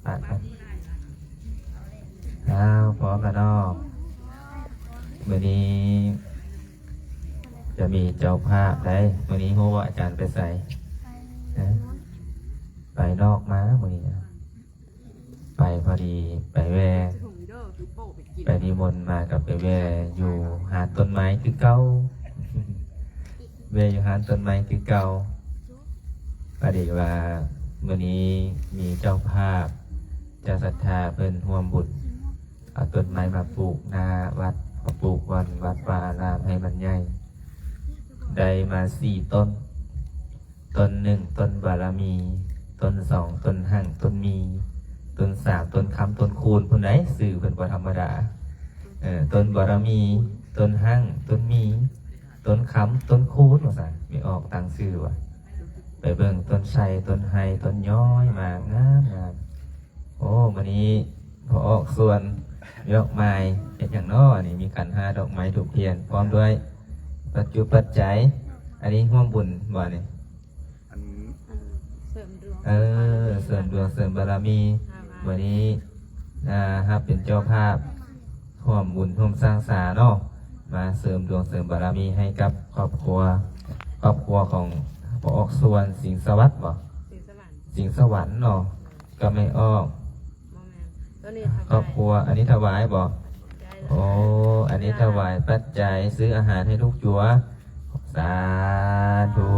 ອ້າວ ພ້ອມແລ້ວເນາະ. ມື້ນີ້ຈະມີເຈົ້າພາບໄດ໋. ມື້ນີ້ຮູ້ວ່າອາຈານໄປໃສ? ຮະ? ໄປນອກມາມື້ນີ້ນະ. ໄປພໍດີ ໄປແວ່ ໄປນິມົນມາ ກໍໄປແວ່ຢູ່ຮ້ານຕົ້ນໄມ້ຄືເກົ່າ. ແວ່ຢູ່ຮ້ານຕົ້ນໄມ້ຄືເກົ່າ. ພໍດີວ່າມື້ນີ້ມີເຈົ້າພາບ ເຈົ້າສັດທາເພິ່ນຮ່ວມບຸນ ເອົາຕົ້ນໄມ້ມາປູກໜ້າວັດ, ມາປູກບ່ອນວັດວາອາລາມໃຫ້ມັນໃຫຍ່. ໄດ້ມາສີ່ຕົ້ນ. ຕົ້ນໜຶ່ງ ຕົ້ນບາລະມີ, ຕົ້ນສອງ ຕົ້ນຮັ່ງ ຕົ້ນມີ, ຕົ້ນສາມ ຕົ້ນຄຳ ຕົ້ນຄູນ ພຸ້ນໃດ໋. ຊື່ເພິ່ນບໍ່ທຳມະດາ. ເອີ ຕົ້ນບາລະມີ, ຕົ້ນຮັ່ງ ຕົ້ນມີ, ຕົ້ນຄຳ ຕົ້ນຄູນ ວ່າຊັ້ນ. ແມ່ອອກຕັ້ງຊື່ວ່າ ໄປເບິ່ງຕົ້ນໄຊ ຕົ້ນໄຮ ຕົ້ນຍ້ອຍມາງາມໆ. ໂອ້ ມື້ນີ້ພໍ່ອອກສວນດອກໄມ້ເຮັດຫຍັງເນາະ? ອັນນີ້ມີຂັນຫ້າ ດອກໄມ້ ທູບທຽນ ພ້ອມດ້ວຍປັດຈຸປັດໄຈ. ອັນນີ້ຮ່ວມບຸນບໍ່ນີ້? ອັນ ເສີມດວງ ເອີ ເສີມດວງເສີມບາລະມີ. ມື້ນີ້ ອ່າ ຮັບເປັນເຈົ້າພາບ ຮ່ວມບຸນຮ່ວມສ້າງສາເນາະ ມາເສີມດວງເສີມບາລະມີໃຫ້ກັບຄອບຄົວ ຄອບຄົວຂອງພໍ່ອອກສວນ ສິງສະຫວັດບໍ່? ສິງສະຫວັນ ສິງສະຫວັນເນາະ ກັບແມ່ອອກ ບໍ່ແມ່ນ ຕົວນີ້ຖວາຍ ຄອບຄົວ ອັນນີ້ຖວາຍບໍ່? ໃຊ່ ໂອ້ ອັນນີ້ຖວາຍປັດໄຈ ຊື້ອາຫານໃຫ້ລູກຈົວ. ສາທຸ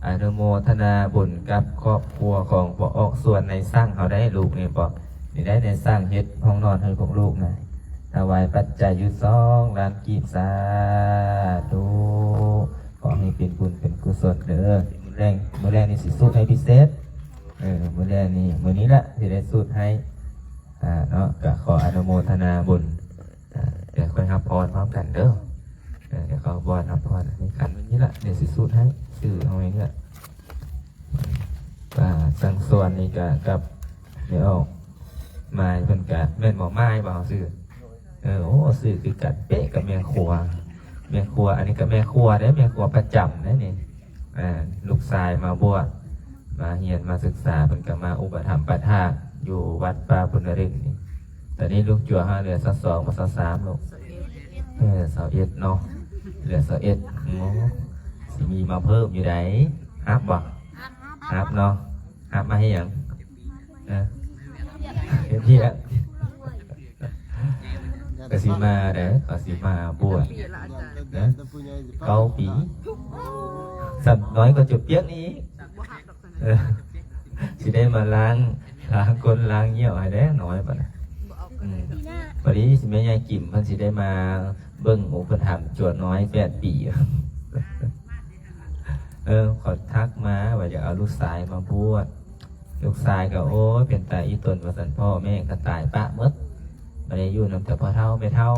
ອະນຸໂມທະນາບຸນກັບຄອບຄົວຂອງພໍ່ອອກສວນນາຍຊ່າງເຮົາໄດ໋ ລູກນີ້ບໍ່? ນີ້ໄດ໋ ນາຍຊ່າງເຮັດຫ້ອງນອນໃຫ້ພວກລູກນະ ຖວາຍປັດໄຈຢູ່ສອງລ້ານກີບ. ສາທຸ ຂໍໃຫ້ເປັນບຸນເປັນກຸສົນເດີ. ມື້ແລງ ມື້ແລງນີ້ຊິສູດໃຫ້ພິເສດ. ເອີ ມື້ແລງນີ້ ມື້ນີ້ລະຊິໄດ້ສູດໃຫ້ ອ່າ ເນາະ. ກະຂໍອະນຸໂມທະນາບຸນ. ອ່າ ດຽວຄ່ອຍຮັບພອນພ້ອມກັນເດີ. ເອີ ດຽວຂໍບວດຮັບພອນ ອັນນີ້ຂັນນີ້ລະ ດຽວຊິສູດໃຫ້ ຊື່ເອົາໄວ້ນີ້ລະ. ອ່າ ສັງສວນນີ້ກະກັບ ດຽວ ໝາຍເພິ່ນກະ ແມ່ນບໍ່? ໝາຍບໍ່? ຊື່ ເອີ ໂອ້ ຊື່ຄືກັນເປະກັບແມ່ຄົວ ແມ່ຄົວ. ອັນນີ້ກະແມ່ຄົວເດ້ ແມ່ຄົວປະຈຳເດ້ນີ້. ອ່າ ລູກຊາຍມາບວດ ມາຮຽນມາສຶກສາ ເພິ່ນກໍມາອຸປະຖຳປະຖາກຢູ່ວັດປ່າບຸນນະລິກນີ້. ຕອນນີ້ລູກຈົວເຮົາເຫຼືອຊາວສອງບໍ່ ຊາວສາມລູກ? ເອີ ຊາວເອັດເນາະ ເຫຼືອຊາວເອັດ. ໂອ້ ຊິມີມາເພີ່ມຢູ່ໃດ໋. ຮັບບໍ່? ຮັບເນາະ. ຮັບມາເຮັດຫຍັງ? ເອີ ເຮັດວຽກ. ກໍຊິມາເດ້ ກໍຊິມາບວດນະ. ເກົ້າປີ ສ່ຳນ້ອຍກວ່າຈຸບປຽກນີ້ອີກ. ເອີ ຊິໄດ້ມາລ້າງ ລ້າງກົ້ນລ້າງຍ່ຽວໃຫ້ແດ່ນ້ອຍບັດນະ. ອືມ ພໍດີຊິແມ່ໃຫຍ່ກິມເພິ່ນຊິໄດ້ມາເບິ່ງ. ໂອ້ ເພິ່ນຖາມຈົວນ້ອຍແປດປີ. ເອີ ເຂົາທັກມາວ່າຢາກເອົາລູກຊາຍມາບວດ. ລູກຊາຍກໍ ໂອ້ຍ ເປັນຕາອີ່ຕົນວ່າຊັ້ນ. ພໍ່ແມ່ກໍຕາຍປະໝົດ ບັດນີ້ຢູ່ນຳແຕ່ພໍ່ເຖົ້າແມ່ເຖົ້າ.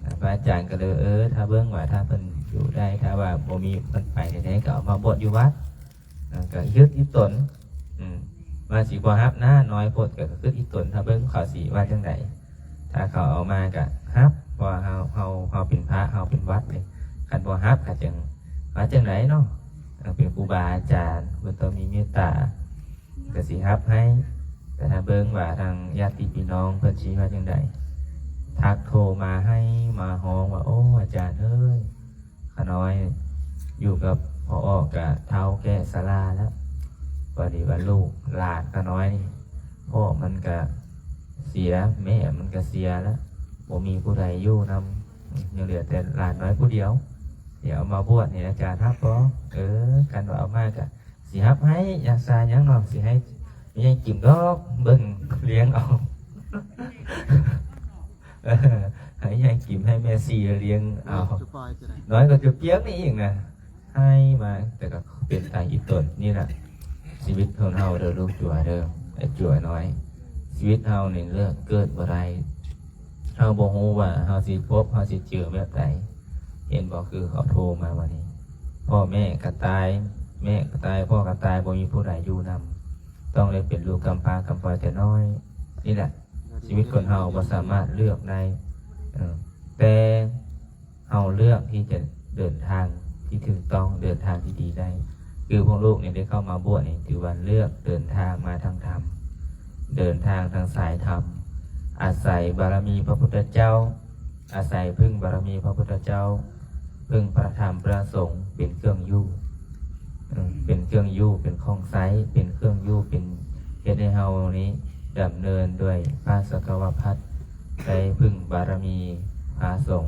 ອາ ພະອາຈານກໍເລີຍ ເອີ ຖ້າເບິ່ງວ່າ ຖ້າເພິ່ນຢູ່ໄດ້ ຖ້າວ່າບໍ່ມີເພິ່ນໄປໃດໆ ກໍເອົາມາບວດຢູ່ວັດ. ອາ ກໍຄິດອີ່ຕົນ ອືມ ວ່າຊິບໍ່ຮັບນະ ນ້ອຍໂພດ. ກໍຄິດອີ່ຕົນ ຖ້າເບິ່ງເຂົາຊິວ່າຈັ່ງໃດ. ຖ້າເຂົາເອົາມາກໍຮັບ ເພາະວ່າເຮົາ ເຮົາ ເຮົາເປັນພະ ເຮົາເປັນວັດເດ້. ຄັນບໍ່ຮັບກໍຈັ່ງວ່າຈັ່ງໃດເນາະ. ເປັນຄູບາອາຈານ ເພິ່ນຕ້ອງມີເມດຕາ ກໍຊິຮັບໃຫ້. ແຕ່ຖ້າເບິ່ງວ່າທາງຍາດຕິພີ່ນ້ອງເພິ່ນຊິວ່າຈັ່ງໃດ. ທັກໂທມາໃຫ້ ມາຮ້ອງວ່າ ໂອ້ ອາຈານເອີຍ ຂ້ານ້ອຍຢູ່ກັບພໍ່ອອກກະເຖົ້າແກ່ຊະລາແລ້ວ. ພໍດີວ່າລູກຫຼານຂ້ານ້ອຍນີ້ ພໍ່ມັນກະເສຍ ແມ່ມັນກະເສຍແລ້ວ ບໍ່ມີຜູ້ໃດຢູ່ນຳ ຍັງເຫຼືອແຕ່ຫຼານນ້ອຍຜູ້ດຽວ. ດຽວເອົາມາບວດນີ້ ອາຈານຮັບບໍ່? ເອີ ຄັນວ່າເອົາມາກະຊິຮັບໃຫ້. ຢາກສາຫຍັງເນາະ ຊິໃຫ້ແມ່ໃຫຍ່ກິມດອກ ເບິ່ງລ້ຽງເອົາ. ເອີ ໃຫ້ໃຫຍ່ກິມ ໃຫ້ແມ່ຊີລ້ຽງເອົາ. ນ້ອຍກວ່າຈຸບປຽກນີ້ອີກນະ ໃຫ້ມາ. ແຕ່ກໍເປັນຕາອີ່ຕົນ. ນີ້ລະຊີວິດຂອງເຮົາເດີ ລູກຈົວເດີ ໄອ້ຈົວນ້ອຍ. ຊີວິດເຮົານີ້ເລືອກເກີດບໍ່ໄດ້. ເຮົາບໍ່ຮູ້ວ່າເຮົາຊິພົບ ເຮົາຊິເຈີແບບໃດ. ເຫັນບໍ່ ຄືເຂົາໂທມາມື້ນີ້ ພໍ່ແມ່ກໍຕາຍ ແມ່ກໍຕາຍ ພໍ່ກໍຕາຍ ບໍ່ມີຜູ້ໃດຢູ່ນຳ ຕ້ອງໄດ້ເປັນລູກກຳພ້າກຳພ້ອຍແຕ່ນ້ອຍ. ນີ້ແຫຼະ ຊີວິດຄົນເຮົາບໍ່ສາມາດເລືອກໄດ້. ເອີ ແຕ່ເຮົາເລືອກທີ່ຈະເດີນທາງທີ່ຖືກຕ້ອງ ເດີນທາງທີ່ດີໄດ້. ຄືພວກລູກນີ້ໄດ້ເຂົ້າມາບວດນີ້ ຖືວ່າເລືອກເດີນທາງມາທາງທຳ. ເດີນທາງທາງສາຍທຳ, ອາໄສບາລະມີພະພຸດທະເຈົ້າ, ອາໄສເພິ່ງບາລະມີພະພຸດທະເຈົ້າ, ເພິ່ງພະທຳພະສົງເປັນເຄື່ອງຢູ່, ເປັນເຄື່ອງຢູ່ ເປັນຂອງໃຊ້ ເປັນເຄື່ອງຢູ່ ເປັນເຮັດໃຫ້ເຮົານີ້ດຳເນີນດ້ວຍພະສັງຄະວະພັດ ໄດ້ເພິ່ງບາລະມີພະສົງ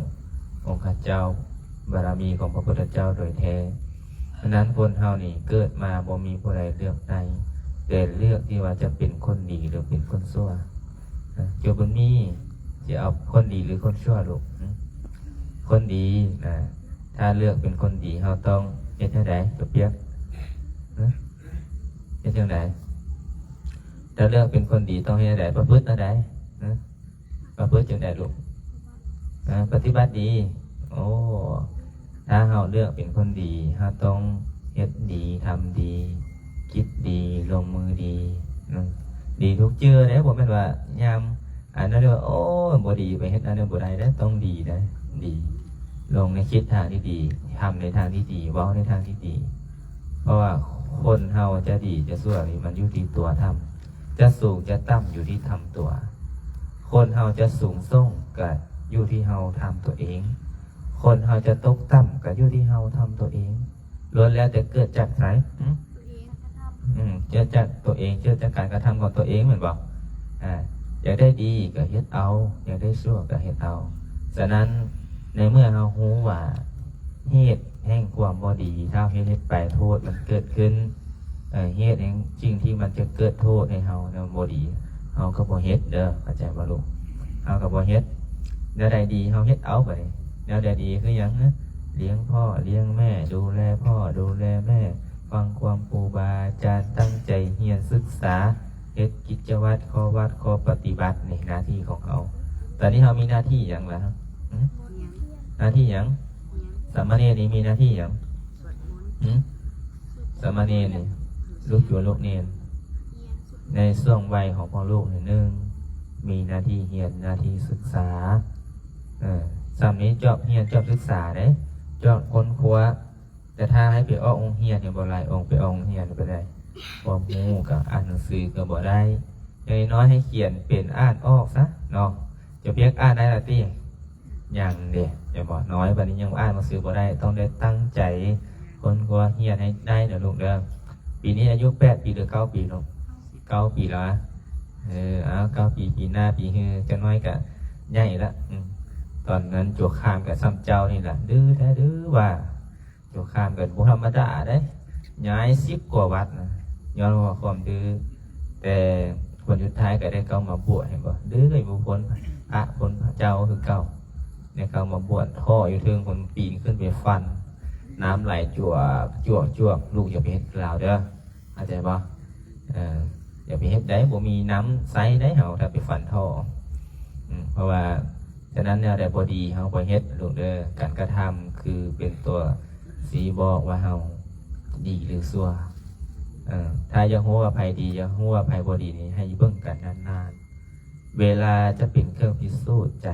ອົງຄະເຈົ້າ, ບາລະມີຂອງພະພຸດທະເຈົ້າໂດຍແທ້. ສະນັ້ນຄົນເຮົານີ້ເກີດມາບໍ່ມີຜູ້ໃດເລືອກໄດ້, ແຕ່ເລືອກທີ່ວ່າຈະເປັນຄົນດີ ຫຼື ເປັນຄົນຊົ່ວ. ນະ ໂຈບຸນມີ ຊິເອົາຄົນດີ ຫຼື ຄົນຊົ່ວລູກ? ຫຶ? ຄົນດີນະ. ຖ້າເລືອກເປັນຄົນດີ ເຮົາຕ້ອງເຮັດແນວໃດ ປະປຽກ? ຫຶ? ເຮັດຈັ່ງໃດ? ຖ້າເລືອກເປັນຄົນດີ ຕ້ອງເຮັດແນວໃດ? ປະພຶດແນວໃດ? ຫຶ? ປະພຶດຈັ່ງໃດລູກ? ເອີ ປະຕິບັດດີ. ໂອ້ ຖ້າເຮົາເລືອກເປັນຄົນດີ ເຮົາຕ້ອງເຮັດດີ ທຳດີ ຄິດດີ ລົງມືດີ. ອືມ ດີທຸກເທື່ອເດ້. ບໍ່ແມ່ນວ່າຍາມອັນນັ້ນ ໂອ້ຍ ບໍ່ດີ ໄປເຮັດອັນນັ້ນບໍ່ໄດ້ເດ້. ຕ້ອງດີເດ້ ດີ ລົງໃນທິດທາງທີ່ດີ ທຳໃນທາງທີ່ດີ ເວົ້າໃນທາງທີ່ດີ. ເພາະວ່າຄົນເຮົາຈະດີຈະຊົ່ວນີ້ ມັນຢູ່ທີ່ຕົວທຳ. ຈະສູງຈະຕ່ຳຢູ່ທີ່ທຳຕົວ. ຄົນເຮົາຈະສູງສົ່ງກະຢູ່ທີ່ເຮົາທຳຕົວເອງ. ຄົນເຮົາຈະຕົກຕ່ຳກະຢູ່ທີ່ເຮົາທຳຕົວເອງ. ລ້ວນແລ້ວແຕ່ເກີດຈາກໃສ? ຫຶ? ອືມ ເກີດຈາກຕົວເອງ, ເກີດຈາກການກະທຳຂອງຕົວເອງແມ່ນບໍ່? ອາ ຢາກໄດ້ດີກະເຮັດເອົາ, ຢາກໄດ້ຊົ່ວກະເຮັດເອົາ. ສະນັ້ນ ໃນເມື່ອເຮົາຮູ້ວ່າເຫດແຫ່ງຄວາມບໍ່ດີ ຖ້າເຮົາເຮັດ ເຮັດໄປໂທດມັນເກີດຂຶ້ນ, ເອີ ເຫດແຫ່ງສິ່ງທີ່ມັນຈະເກີດໂທດໃຫ້ເຮົານະ ບໍ່ດີ ເຮົາກໍບໍ່ເຮັດເດີ. ເຂົ້າໃຈບໍ່ລູກ? ເຮົາກໍບໍ່ເຮັດ. ແນວໃດດີເຮົາເຮັດເອົາ. ບາດນີ້ ແນວໃດດີຄືຫຍັງ? ລ້ຽງພໍ່ລ້ຽງແມ່ ດູແລພໍ່ດູແລແມ່ ຟັງຄວາມຄູບາອາຈານ, ຕັ້ງໃຈຮຽນສຶກສາ, ເຮັດກິດຈະວັດ ຂໍ້ວັດ ຂໍ້ປະຕິບັດ. ນີ້ໜ້າທີ່ຂອງເຮົາ. ຕອນນີ້ເຮົາມີໜ້າທີ່ຫຍັງລະ? ຫຶ? ໜ້າທີ່ຫຍັງ? ສາມະເນນນີ້ມີໜ້າທີ່ຫຍັງ? ຫຶ? ສາມະເນນນີ້ ລູກໂຍມລູກເນນ ໃນຊ່ວງໄວຂອງພວກລູກນີ້ ໜຶ່ງ ມີໜ້າທີ່ຮຽນ ໜ້າທີ່ສຶກສາ. ເອີ ຊ່ຳນີ້ຈອບຮຽນ ຈອບສຶກສາເດ້ ຈອບຄົ້ນຄວ້າ. ແຕ່ຖ້າໃຫ້ໄປອອກໂຮງຮຽນນີ້ບໍ່ຫຼາຍອົງ ໄປອອກໂຮງຮຽນໄປໄດ້ ຄວາມຮູ້ກໍອ່ານໜັງສືກໍບໍ່ໄດ້. ຢ່າງນ້ອຍໃຫ້ຂຽນເປັນ ອ່ານອອກຊະເນາະ. ຈະພຽກອ່ານໄດ້ລະຕິ? ຍັງເດ້ ແມ່ນບໍ່? ນ້ອຍປານນີ້ຍັງອ່ານໜັງສືບໍ່ໄດ້. ຕ້ອງໄດ້ຕັ້ງໃຈຄົ້ນຄວ້າຮຽນໃຫ້ໄດ້ເດີລູກເດີ. ປີນີ້ອາຍຸແປດປີ ຫຼື ເກົ້າປີລູກ? ເກົ້າປີແລ້ວ. ເອີ ເອົາ ເກົ້າປີ ປີໜ້າ ປີຮື ຈັກໜ້ອຍກະໃຫຍ່ລະ. ອືມ ຕອນນັ້ນຈົວຄາມກະຊ່ຳເຈົ້ານີ້ລະ ດື້ແທ້ດື້ວ່າ. ໂຕຂ້າມກັນບໍ່ທຳມະດາເດ້ ຍ້າຍສິບກວ່າວັດນະ ຍ້ອນວ່າຄວາມດື້. ແຕ່ຜົນສຸດທ້າຍກໍໄດ້ເຂົ້າມາບວດ ເຫັນບໍ່? ດື້ກໍບໍ່ພົ້ນພະ ພົ້ນເຈົ້າຄືເກົ່າ. ໄດ້ເຂົ້າມາບວດ ທໍ່ຢູ່ເທິງ ເພິ່ນປີນຂຶ້ນໄປຟັນ ນ້ຳໄຫຼຈວກ ຈວກ ຈວກ. ລູກຢ່າໄປເຮັດຄືລາວເດີ ເຂົ້າໃຈບໍ່? ເອີ ຢ່າໄປເຮັດໃດ ບໍ່ມີນ້ຳໃຊ້ໃດເຮົາ ຖ້າໄປຟັນທໍ່. ອືມ ເພາະວ່າ ສະນັ້ນແນວໃດບໍ່ດີເຮົາບໍ່ເຮັດລູກເດີ. ການກະທຳຄືເປັນຕົວຊີ້ບອກວ່າເຮົາດີຫຼືຊົ່ວ. ເອີ ຖ້າຢາກຮູ້ວ່າໃຜດີ ຢາກຮູ້ວ່າໃຜບໍ່ດີນີ້ ໃຫ້ເບິ່ງກັນນານໆ. ເວລາຈະເປັນເຄື່ອງພິສູດໃຈ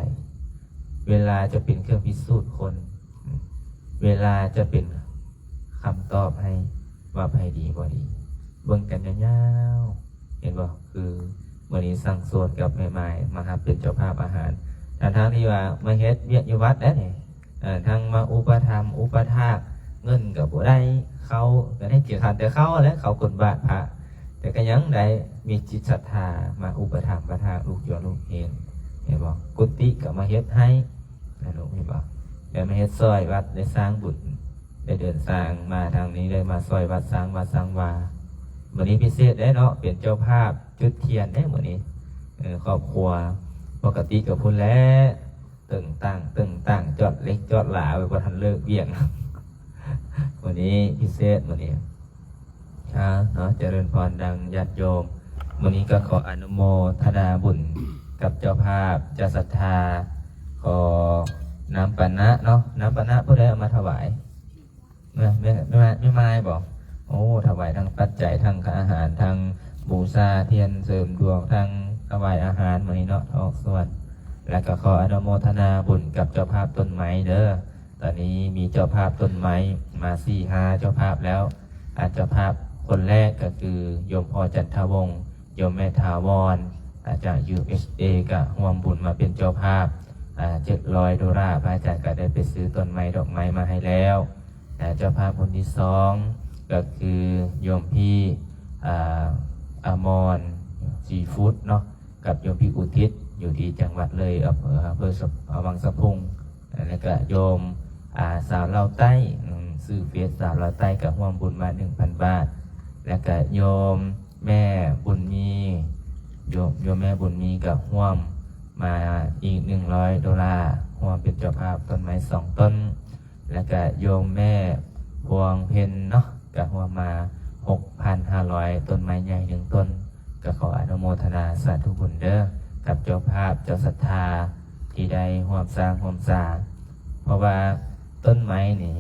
ເວລາຈະເປັນເຄື່ອງພິສູດຄົນ ເວລາຈະເປັນຄຳຕອບໃຫ້ວ່າໃຜດີບໍ່ດີ. ເບິ່ງກັນຍາວໆ ເຫັນບໍ່? ຄືມື້ນີ້ຊ່າງສວນກັບແມ່ໝາຍມາຮັບເປັນເຈົ້າພາບອາຫານ ທັງໆທີ່ວ່າມາເຮັດວຽກຢູ່ວັດເດ້ນີ້ ເອີ ທັງມາອຸປະຖຳອຸປະຖາກ ເງິນກໍບໍ່ໄດ້ ເຂົ້າກໍໄດ້ກິນ ທານແຕ່ເຂົ້າແຫຼະ ເຂົ້າກົ້ນບາດພະ ແຕ່ກໍຍັງໄດ້ມີຈິດສັດທາມາອຸປະຖຳປະຖາກລູກຢູ່ລູກເຮນ ເຫັນບໍ່? ກຸຕິກໍມາເຮັດໃຫ້ ນະລູກ ເຫັນບໍ່? ໄດ້ມາເຮັດຊ່ອຍວັດ ໄດ້ສ້າງບຸນ ໄດ້ເດີນທາງມາທາງນີ້ ໄດ້ມາຊ່ອຍວັດ ສ້າງວັດສ້າງວາ. ມື້ນີ້ພິເສດເດ້ເນາະ ເປັນເຈົ້າພາບຈຸດທຽນເດ້ມື້ນີ້. ເອີ ຄອບຄົວ ປົກກະຕິກໍພຸ້ນແຫຼະ ຕຶງຕັ້ງ ຕຶງຕັ້ງ ຈອດເຫຼັກຈອດຫຼາໄວ້ ບໍ່ທັນເລີກວຽກ. ມື້ນີ້ພິເສດ ມື້ນີ້ ອ່າ ເນາະ ຈະເລີນພອນດັ່ງຍາດໂຍມ. ມື້ນີ້ກໍຂໍອະນຸໂມທະນາບຸນກັບເຈົ້າພາບ ເຈົ້າສັດທາ. ຂໍນ້ຳປານະເນາະ ນ້ຳປານະຜູ້ໃດເອົາມາຖວາຍ? ແມ່ ແມ່ ແມ່ ແມ່ໝາຍບໍ? ໂອ້ ຖວາຍທັງປັດໄຈ ທັງອາຫານ ທັງບູຊາທຽນເສີມດວງ ທັງຖວາຍອາຫານມື້ນີ້ເນາະ ທອກສ່ວນ. ແລ້ວກໍຂໍອະນຸໂມທະນາບຸນກັບເຈົ້າພາບຕົ້ນໄມ້ເດີ. ຕອນນີ້ມີເຈົ້າພາບຕົ້ນໄມ້ມາສີ່ຫ້າເຈົ້າພາບແລ້ວ. ອາ ເຈົ້າພາບຄົນແລກກໍຄືໂຍມພໍ່ຈັນທະວົງ ໂຍມແມ່ຖາວອນ ອາ ຈາກ ຢູເອສເອ ກໍຮ່ວມບຸນມາເປັນເຈົ້າພາບ ອາ ເຈັດຮ້ອຍໂດລາ. ພະອາຈານກໍໄດ້ໄປຊື້ຕົ້ນໄມ້ດອກໄມ້ມາໃຫ້ແລ້ວ. ແລະ ເຈົ້າພາບຄົນທີສອງກໍຄືໂຍມພີ່ ອາ ອາມອນ ຊີຟຸດເນາະ ກັບໂຍມພີ່ອຸທິດ ຢູ່ທີ່ຈັງຫວັດເລີຍ ອຳເພີ ອຳເພີ ອາ ວັງສະພຸງ. ແລ້ວກະໂຍມ ອາ ສາວລາວໃຕ້ ອືມ ຊື່ເຟສສາວລາວໃຕ້ ກະຮ່ວມບຸນມາໜຶ່ງພັນບາດ. ແລ້ວກະໂຍມແມ່ບຸນມີ ໂຍມ ໂຍມແມ່ບຸນມີກະຮ່ວມມາອີກໜຶ່ງຮ້ອຍໂດລາ ຮ່ວມເປັນເຈົ້າພາບຕົ້ນໄມ້ສອງຕົ້ນ. ແລ້ວກະໂຍມແມ່ພວງເພັນເນາະ ກະຮ່ວມມາຫົກພັນຫ້າຮ້ອຍ ຕົ້ນໄມ້ໃຫຍ່ໜຶ່ງຕົ້ນ. ກໍຂໍອະນຸໂມທະນາສາທຸບຸນເດີ ກັບເຈົ້າພາບເຈົ້າສັດທາທີ່ໄດ້ຮ່ວມສ້າງຮ່ວມສາ. ເພາະວ່າຕົ້ນໄມ້ນີ້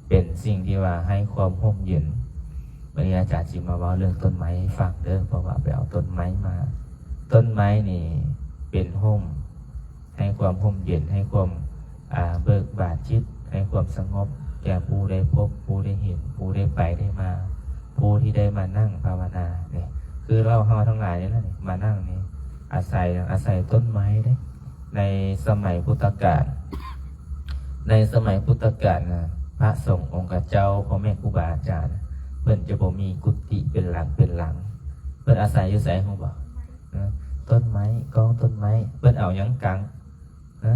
ເປັນສິ່ງທີ່ວ່າໃຫ້ຄວາມຮົ່ມເຢັນ. ວັນນີ້ອາຈານຊິມາເວົ້າເລື່ອງຕົ້ນໄມ້ໃຫ້ຟັງເດີ ເພາະວ່າໄປເອົາຕົ້ນໄມ້ມາ. ຕົ້ນໄມ້ນີ້ເປັນຮົ່ມ ໃຫ້ຄວາມຮົ່ມເຢັນ ໃຫ້ຄວາມ ອາ ເບີກບານຈິດ ໃຫ້ຄວາມສະຫງົບແກ່ຜູ້ໄດ້ພົບ ຜູ້ໄດ້ເຫັນ ຜູ້ໄດ້ໄປໄດ້ມາ ຜູ້ທີ່ໄດ້ມານັ່ງພາວະນານີ້. ຄືເຮົາ ເຮົາທັງຫຼາຍນີ້ນະ ມານັ່ງນີ້ ອາໄສຫຍັງ? ອາໄສຕົ້ນໄມ້ເດ້. ໃນສະໄໝພຸດທະການ ໃນສະໄໝພຸດທະການນະ ພະສົງອົງຄະເຈົ້າ ພໍ່ແມ່ຄູບາອາຈານ ເພິ່ນຈະບໍ່ມີກຸຕິເປັນຫຼັງເປັນຫຼັງ. ເພິ່ນອາໄສຢູ່ໃສຮູ້ບໍ່? ເອີ ຕົ້ນໄມ້ ກອງຕົ້ນໄມ້. ເພິ່ນເອົາຫຍັງກາງ? ຮະ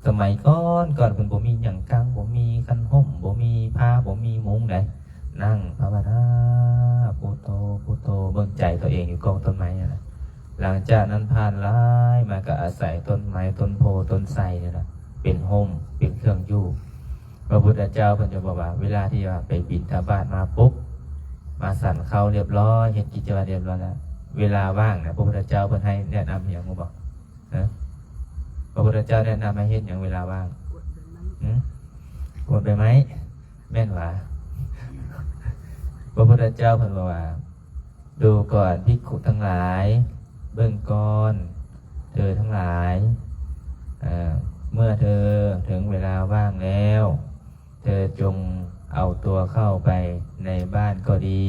ສະໄໝກ່ອນ ກ່ອນເພິ່ນບໍ່ມີຫຍັງກາງ ບໍ່ມີຄັນຮົ່ມ ບໍ່ມີຜ້າ ບໍ່ມີມຸງໃດ. ນັ່ງພາວະນາ ພຸດໂທ ພຸດໂທ ເບິ່ງໃຈຕົວເອງຢູ່ກອງຕົ້ນໄມ້ຫັ້ນນະ. ຫຼັງຈາກນັ້ນຜ່ານຫຼາຍມາ ກໍອາໄສຕົ້ນໄມ້ ຕົ້ນໂພ ຕົ້ນໄຊນີ້ນະ ເປັນຮົ່ມ ເປັນເຄື່ອງຢູ່. ພະພຸດທະເຈົ້າເພິ່ນຈະບອກວ່າ ເວລາທີ່ວ່າໄປບິນທະບາດມາປຸບ ມາສັນເຂົ້າລຽບຮ້ອຍ ເຮັດກິດຈະວັດລຽບຮ້ອຍແລ້ວ ເວລາວ່າງນະ ພະພຸດທະເຈົ້າເພິ່ນໃຫ້ແນະນຳຫຍັງຮູ້ບໍ່? ຮະ ພະພຸດທະເຈົ້າແນະນຳໃຫ້ເຮັດຫຍັງເວລາວ່າງ? ຫື? ກວາດໃບໄມ້. ແມ່ນຫວາ? ພະພຸດທະເຈົ້າເພິ່ນບອກວ່າ ດູກ່ອນພິກຂຸທັງຫຼາຍ ເບິ່ງກ່ອນເທີທັງຫຼາຍ ເອີ ເມື່ອເທີເຖິງເວລາວ່າງແລ້ວ ເທີຈົ່ງເອົາຕົວເຂົ້າໄປໃນບ້ານກໍດີ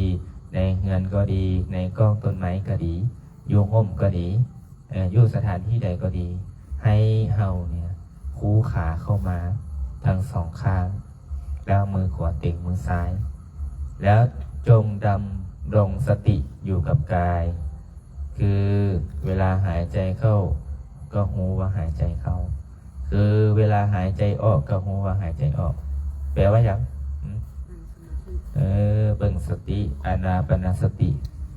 ໃນເຮືອນກໍດີ ໃນກອງຕົ້ນໄມ້ກໍດີ ຢູ່ຮົ່ມກໍດີ ເອີ ຢູ່ສະຖານທີ່ໃດກໍດີ ໃຫ້ເຮົາເນຍຄູ່ຂາເຂົ້າມາທັງສອງຂ້າງ ແລ້ວມືຂວາເຕັງມືຊ້າຍ ແລ້ວຈົ່ງດຳລົງສະຕິຢູ່ກັບກາຍ ຄືເວລາຫາຍໃຈເຂົ້າກໍຮູ້ວ່າຫາຍໃຈເຂົ້າ ຄືເວລາຫາຍໃຈອອກກໍຮູ້ວ່າຫາຍໃຈອອກ. ແປວ່າຫຍັງ? ເອີ ເບິ່ງສະຕິ ອານາປານະສະຕິ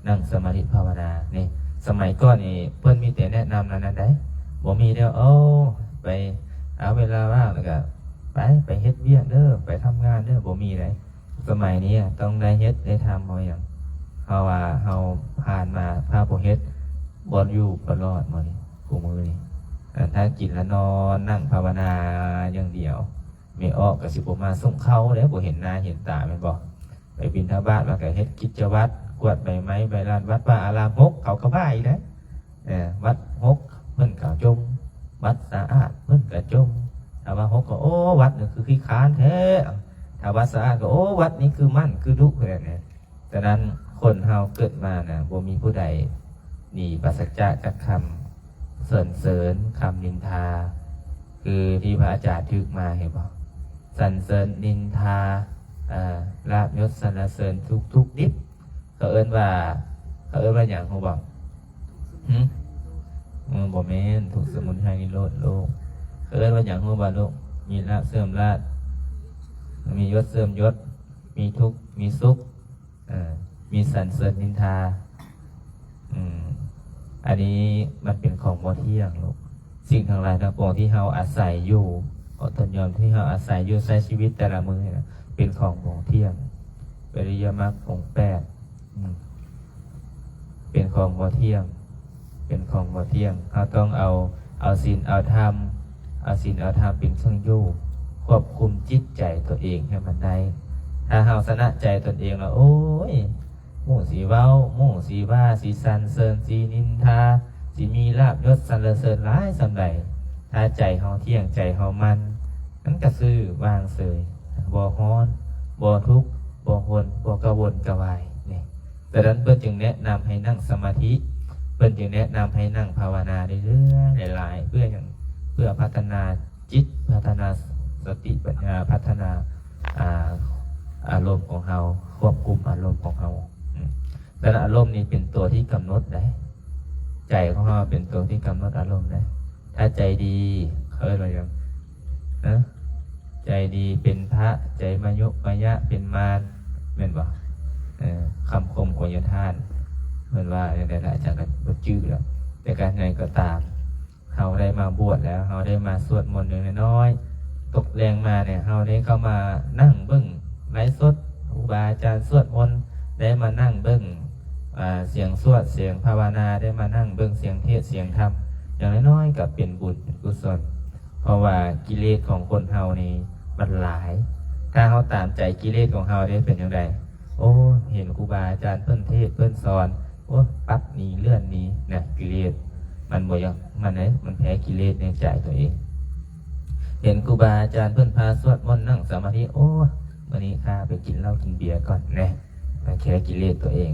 ນັ່ງສະມາທິພາວະນານີ້. ສະໄໝກ່ອນນີ້ເພິ່ນມີແຕ່ແນະນຳແນວນັ້ນໃດ໋ ບໍ່ມີແນວ ໂອ້ ໄປເອົາເວລາວ່າງແລ້ວກໍໄປ ໄປເຮັດວຽກເດີ ໄປທຳງານເດີ ບໍ່ມີໃດ໋. ສະໄໝນີ້ຕ້ອງໄດ້ເຮັດໄດ້ທຳ ເພາະຫຍັງ? ເພາະວ່າເຮົາຜ່ານມາຖ້າບໍ່ເຮັດ ບໍ່ຢູ່ບໍ່ລອດມື້ນີ້ ຄູ່ມື້ນີ້ ຖ້າກິນແລ້ວນອນ ນັ່ງພາວະນາຢ່າງດຽວ ແມ່ອອກກໍຊິບໍ່ມາສົ່ງເຂົ້າແລ້ວ ບໍ່ເຫັນໜ້າເຫັນຕາແມ່ນບໍ່? ໄປບິນທະບາດ ແລ້ວກໍເຮັດກິດຈະວັດ ກວາດໃບໄມ້ໃບລານ ວັດວາອາລາມຮົກ ເຂົາກໍວ່າອີກເດ້. ເອີ ວັດຮົກເພິ່ນກໍຈົ່ມ ວັດສະອາດເພິ່ນກໍຈົ່ມ. ຖ້າວ່າຮົກກໍ ໂອ້ ວັດນີ້ຄືຂີ້ຄ້ານແທ້. ຖ້າວັດສະອາດກໍ ໂອ້ ວັດນີ້ຄືໝັ້ນຄືດຸແທ້. ສະນັ້ນຄົນເຮົາເກີດມານະ ບໍ່ມີຜູ້ໃດໜີປາສະຈາກຈາກຄຳສັນເສີນ ຄຳນິນທາ ຄືທີ່ພະອາຈານຖືກມາ ເຫັນບໍ່? ສັນເສີນນິນທາ ເອີ ລາບຍົດສັນລະເສີນ ທຸກ ທຸກດິບ ເຂົາເອີ້ນວ່າ ເຂົາເອີ້ນວ່າຫຍັງຮູ້ບໍ່? ຫື? ເອີ ບໍ່ແມ່ນ ທຸກສະໝຸນໄພນິໂຣດໂລກ. ເຂົາເອີ້ນວ່າຫຍັງຮູ້ບໍ່ລູກ? ມີລາບເສື່ອມລາບ ມີຍົດເສື່ອມຍົດ ມີທຸກມີສຸກ ເອີ ມີສັນເສີນນິນທາ. ອືມ ອັນນີ້ມັນເປັນຂອງບໍ່ທ່ຽງລູກ. ສິ່ງທັງຫຼາຍທັງປວງທີ່ເຮົາອາໄສຢູ່ ເອົາຕົນຍອມທີ່ເຮົາອາໄສຢູ່ ໃຊ້ຊີວິດແຕ່ລະມື້ນີ້ນະ ເປັນຂອງບໍ່ທ່ຽງ. ອະລິຍະມັກອົງແປດ ອືມ ເປັນຂອງບໍ່ທ່ຽງ ເປັນຂອງບໍ່ທ່ຽງ. ເຮົາຕ້ອງເອົາ ເອົາສິນເອົາທຳ ເອົາສິນເອົາທຳເປັນເຄື່ອງຢູ່ ຄວບຄຸມຈິດໃຈຕົວເອງໃຫ້ມັນໄດ້. ຖ້າເຮົາຊະນະໃຈຕົນເອງແລ້ວ ໂອ້ຍ ໝູ່ຊິເວົ້າ ໝູ່ຊິວ່າ ຊິສັນເສີນ ຊິນິນທາ ຊິມີລາບຍົດສັນລະເສີນຫຼາຍສ່ຳໃດ ຖ້າໃຈເຮົາທ່ຽງ ໃຈເຮົາໝັ້ນ ມັນກະຊື່ວາງເສີຍ ບໍ່ຮ້ອນ ບໍ່ທຸກ ບໍ່ຫົນ ບໍ່ກະວົນກະວາຍນີ້. ສະນັ້ນເພິ່ນຈຶ່ງແນະນຳໃຫ້ນັ່ງສະມາທິ ເພິ່ນຈຶ່ງແນະນຳໃຫ້ນັ່ງພາວະນາເລື້ອຍໆ ຫຼາຍໆ ເພື່ອຫຍັງ? ເພື່ອພັດທະນາຈິດ ພັດທະນາສະຕິປັນຍາ ພັດທະນາ ອາ ອາລົມຂອງເຮົາ ຄວບຄຸມອາລົມຂອງເຮົາ. ອືມ ສະນັ້ນອາລົມນີ້ເປັນຕົວທີ່ກຳນົດໄດ໋ ໃຈຂອງເຮົາເປັນຕົວທີ່ກຳນົດອາລົມໄດ໋. ຖ້າໃຈດີ ເຂົາເອີ້ນວ່າຫຍັງ? ຮະ? ໃຈດີເປັນພະ ໃຈມະຍຸມະຍະເປັນມານ ແມ່ນບໍ່? ເອີ ຄຳຄົມຂອງຍາທ່ານ ເພິ່ນວ່າຈັ່ງໃດລະ ອາຈານກໍບໍ່ຈື່ແລ້ວ ແຕ່ກະໃດກໍຕາມ ເຮົາໄດ້ມາບວດແລ້ວ ເຮົາໄດ້ມາສວດມົນຢ່າງນ້ອຍໆ ຕົກແລງມານີ້ ເຮົາໄດ້ເຂົ້າມານັ່ງເບິ່ງໄລຟ໌ສົດ ຄູບາອາຈານສວດມົນ ໄດ້ມານັ່ງເບິ່ງ ອາ ສຽງສວດ ສຽງພາວະນາ ໄດ້ມານັ່ງເບິ່ງສຽງເທດສຽງທຳ ຢ່າງນ້ອຍໆກໍເປັນບຸນເປັນກຸສົນ. ເພາະວ່າກິເລດຂອງຄົນເຮົານີ້ມັນຫຼາຍ ຖ້າເຮົາຕາມໃຈກິເລດຂອງເຮົາເດ້ ເປັນຈັ່ງໃດ? ໂອ້ ເຫັນຄູບາອາຈານເພິ່ນເທດເພິ່ນສອນ ໂອ້ ປັດໜີເລື່ອນໜີນະ ກິເລດມັນບໍ່ຢາກ ມັນເດ້ ມັນແພ້ກິເລດໃນໃຈຕົວເອງ. ເຫັນຄູບາອາຈານເພິ່ນພາສວດມົນນັ່ງສະມາທິ ໂອ້ ມື້ນີ້ຂ້າໄປກິນເຫຼົ້າກິນເບຍກ່ອນແນ່ ມັນແຄ້ກິເລດຕົວເອງ.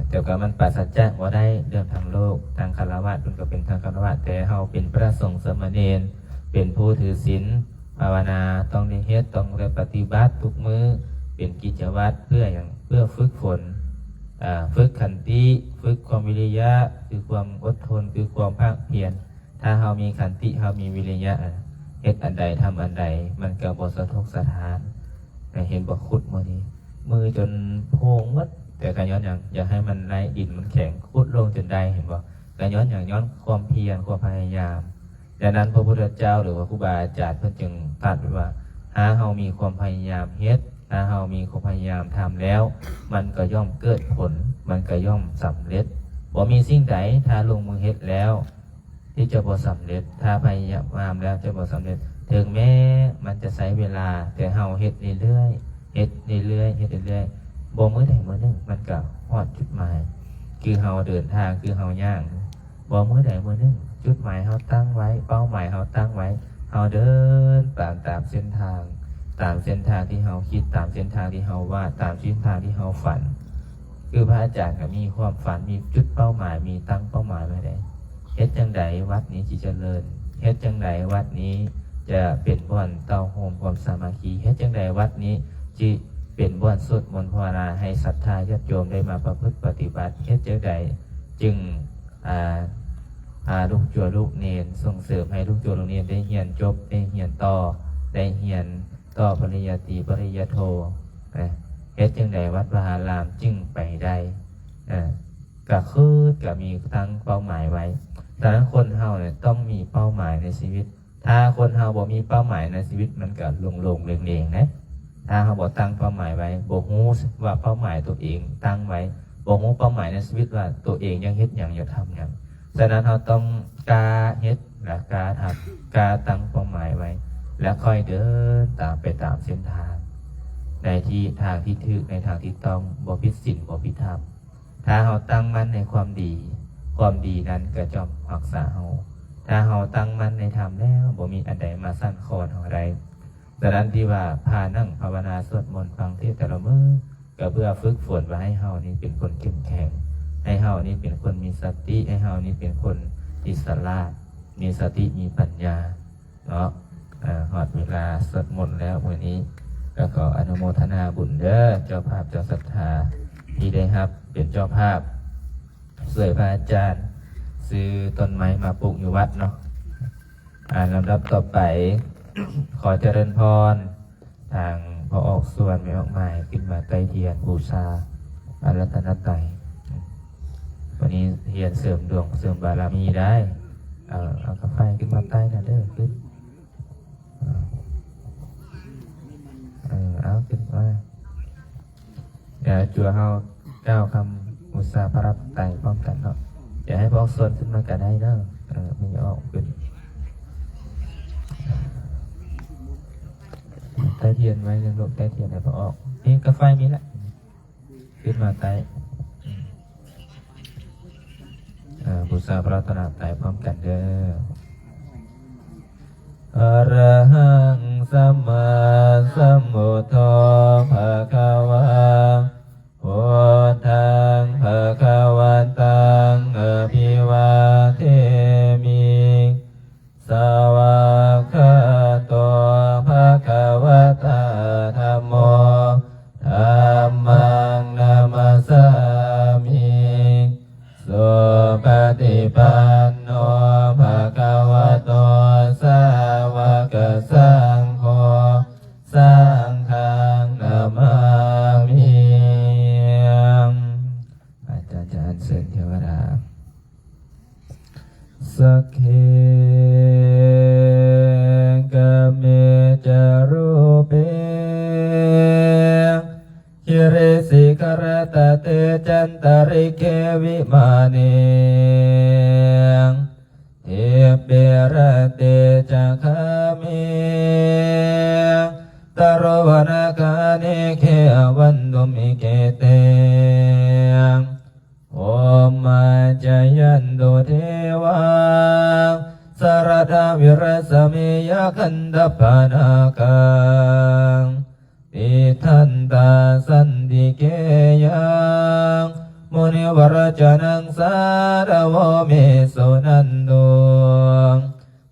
ແຕ່ກໍມັນປາສະຈາກບໍ່ໄດ້ເລື່ອງທາງໂລກ ທາງຄາລະວະເພິ່ນກໍເປັນທາງຄາລະວະ ແຕ່ເຮົາເປັນພະສົງສາມະເນນ ເປັນຜູ້ຖືສິນ ພາວະນາຕ້ອງໄດ້ເຮັດ ຕ້ອງໄດ້ປະຕິບັດທຸກມື້ ເປັນກິດຈະວັດ ເພື່ອຫຍັງ? ເພື່ອຝຶກຝົນ ອາ ຝຶກຂັນຕິ ຝຶກຄວາມວິລິຍະ ຄືຄວາມອົດທົນ ຄືຄວາມພາກພຽນ. ຖ້າເຮົາມີຂັນຕິ ເຮົາມີວິລິຍະ ເຮັດອັນໃດ ທຳອັນໃດ ມັນກໍບໍ່ສະທົກສະທ້ານ. ເຫັນບໍ່? ຂຸດມື້ນີ້ ມືຈົນໂພງໝົດ ແຕ່ກໍຍ້ອນຫຍັງ? ຢາກໃຫ້ມັນໄດ້ ດິນມັນແຂງ ຂຸດລົງຈົນໄດ້ ເຫັນບໍ່? ກໍຍ້ອນຫຍັງ? ຍ້ອນຄວາມພຽນ ຄວາມພະຍາຍາມ. ດັ່ງນັ້ນ ພະພຸດທະເຈົ້າ ຫຼືວ່າຄູບາອາຈານເພິ່ນຈຶ່ງຕັດໄວ້ວ່າ ຖ້າເຮົາມີຄວາມພະຍາຍາມເຮັດ ຖ້າເຮົາມີຄວາມພະຍາຍາມທຳແລ້ວ ມັນກໍຍ່ອມເກີດຜົນ ມັນກໍຍ່ອມສຳເລັດ. ບໍ່ມີສິ່ງໃດ ຖ້າລົງມືເຮັດແລ້ວ ທີ່ຈະບໍ່ສຳເລັດ ຖ້າພະຍາຍາມແລ້ວຈະບໍ່ສຳເລັດ ເຖິງແມ້ມັນຈະໃຊ້ເວລາ ແຕ່ເຮົາເຮັດເລື້ອຍໆ ເຮັດເລື້ອຍໆ ເຮັດເລື້ອຍໆ ບໍ່ມື້ໃດມື້ໜຶ່ງມັນກໍຮອດຈຸດໝາຍ. ຄືເຮົາເດີນທາງ ຄືເຮົາຍ່າງ ບໍ່ມື້ໃດມື້ໜຶ່ງ ຈຸດໝາຍເຮົາຕັ້ງໄວ້ ເປົ້າໝາຍເຮົາຕັ້ງໄວ້ ເຮົາເດີນຕາມ ຕາມເສັ້ນທາງ ຕາມເສັ້ນທາງທີ່ເຮົາຄິດ ຕາມເສັ້ນທາງທີ່ເຮົາວາດ ຕາມເສັ້ນທາງທີ່ເຮົາຝັນ. ຄືພະອາຈານກໍມີຄວາມຝັນ ມີຈຸດເປົ້າໝາຍ ມີຕັ້ງເປົ້າໝາຍໄວ້ແລ້ວ ເຮັດຈັ່ງໃດວັດນີ້ຊິຈະເລີນ? ເຮັດຈັ່ງໃດວັດນີ້ຈະເປັນບ່ອນເຕົ້າໂຮມຄວາມສາມັກຄີ? ເຮັດຈັ່ງໃດວັດນີ້ຊິເປັນບ່ອນສວດມົນພາວະນາໃຫ້ສັດທາຍາດໂຍມໄດ້ມາປະພຶດປະຕິບັດ? ເຮັດຈັ່ງໃດຈຶ່ງ ອາ ພາລູກຈົວລູກເນນ ສົ່ງເສີມໃຫ້ລູກຈົວລູກເນນໄດ້ຮຽນຈົບ ໄດ້ຮຽນຕໍ່ ໄດ້ຮຽນຕໍ່ປະລິນຍາຕີ ປະລິນຍາໂທ ນະ? ເຮັດຈັ່ງໃດວັດວາອາລາມຈຶ່ງໄປໄດ້? ນະ? ກະຄືກະມີຕັ້ງເປົ້າໝາຍໄວ້. ສະນັ້ນຄົນເຮົານີ້ຕ້ອງມີເປົ້າໝາຍໃນຊີວິດ. ຖ້າຄົນເຮົາບໍ່ມີເປົ້າໝາຍໃນຊີວິດ ມັນກະໂລ່ງໆເລງໆເດ້. ຖ້າເຮົາບໍ່ຕັ້ງເປົ້າໝາຍໄວ້ ບໍ່ຮູ້ວ່າເປົ້າໝາຍຕົວເອງຕັ້ງໄວ້ ບໍ່ຮູ້ເປົ້າໝາຍໃນຊີວິດວ່າຕົວເອງຢາກເຮັດຫຍັງ ຢາກທຳຫຍັງ. ສະນັ້ນເຮົາຕ້ອງກ້າເຮັດ ແລະ ກ້າທຳ ກ້າຕັ້ງເປົ້າໝາຍໄວ້ ແລະ ຄ່ອຍເດີນຕາມໄປຕາມເສັ້ນທາງ ໃນທີ່ທາງທີ່ຖືກ ໃນທາງທີ່ຕ້ອງ ບໍ່ຜິດສິນ ບໍ່ຜິດທຳ. ຖ້າເຮົາຕັ້ງໝັ້ນໃນຄວາມດີ ຄວາມດີນັ້ນກໍຈະຮັກສາເຮົາ. ຖ້າເຮົາຕັ້ງໝັ້ນໃນທຳແລ້ວ ບໍ່ມີອັນໃດມາສັ່ນຄອນເຮົາໄດ້. ສະນັ້ນທີ່ວ່າພານັ່ງພາວະນາສວດມົນຟັງເທດແຕ່ລະມື້ ກໍເພື່ອຝຶກຝົນວ່າໃຫ້ເຮົານີ້ເປັນຄົນເຂັ້ມແຂງ ໃຫ້ເຮົານີ້ເປັນຄົນມີສະຕິ ໃຫ້ເຮົານີ້ເປັນຄົນທີ່ສະຫຼາດ ມີສະຕິ ມີປັນຍາເນາະ. ອາ ຮອດເວລາສວດມົນແລ້ວມື້ນີ້ ກໍຂໍອະນຸໂມທະນາບຸນເດີ ເຈົ້າພາບເຈົ້າສັດທາທີ່ໄດ້ຮັບເປັນເຈົ້າພາບ ຊ່ວຍພະອາຈານຊື້ຕົ້ນໄມ້ມາປູກຢູ່ວັດເນາະ. ອາ ລຳດັບຕໍ່ໄປ ຂໍຈະເລີນພອນ ທາງພໍ່ອອກສ່ວນແມ່ອອກໝາຍຂຶ້ນມາໄຕ້ທຽນບູຊາພະລັດຕະນະໄຕ. ວັນນີ້ຮຽນເສີມດວງເສີມບາລະມີໄດ້ ເອົາ ເອົາກາໄຟຂຶ້ນມາໄຕ້ນະເດີ ຂຶ້ນ ເອີ ເອົາຂຶ້ນມາ. ດຽວຈົວເຮົາກ່າວຄຳບູຊາພະລັດຕະນະໄຕພ້ອມກັນເນາະ. ຢາກໃຫ້ພວກສ່ວນຂຶ້ນມາກໍໄດ້ເດີ. ເອີ ມີອອກຂຶ້ນ ໄຕ້ທຽນໄວ້ນຳລູກ ໄຕ້ທຽນໃຫ້ພວກອອກ. ນີ້ກາໄຟມີລະ ຂຶ້ນມາໄຕ້. ອາ ບູຊາພະລັດຕະນະໄຕພ້ອມກັນເດີ. ອະຣະຫັງ ສຳມາສຳພຸດໂທ ພະຄະວາ ພຸດທະ ຕິປັນໂນ ພະຄະວະໂຕ ສາວະກະສັງໂຄ ສັງຄັງນະມາມິ. ອາຈານຈະອັນເຊີນເທວະດາ. ສັກເຂ ກາເມ ຈະ ຣູເປ ກິຣິສິຂະຣະຕະເຕ ຈັນຕະລິເກ ວິມາເນ ທິບປິຣະເຕ ຈະ ຄາເມ ຕະໂລ ວະນະຄາເນ ເຂຫະວັນຕຸມ ອິເກ ເຕ ໂອມາ ຈະ ຍັນຕຸ ເທວາ ສະຣະທະວິຣະສະເມ ຍະຂັນຕະພານາຄາ ຕິທັນຕາ ສັນຕິເກ ຍັງ ມຸນິວະຣະຈະນັງ ສາທະໂວ ເມ ສຸນັນຕຸ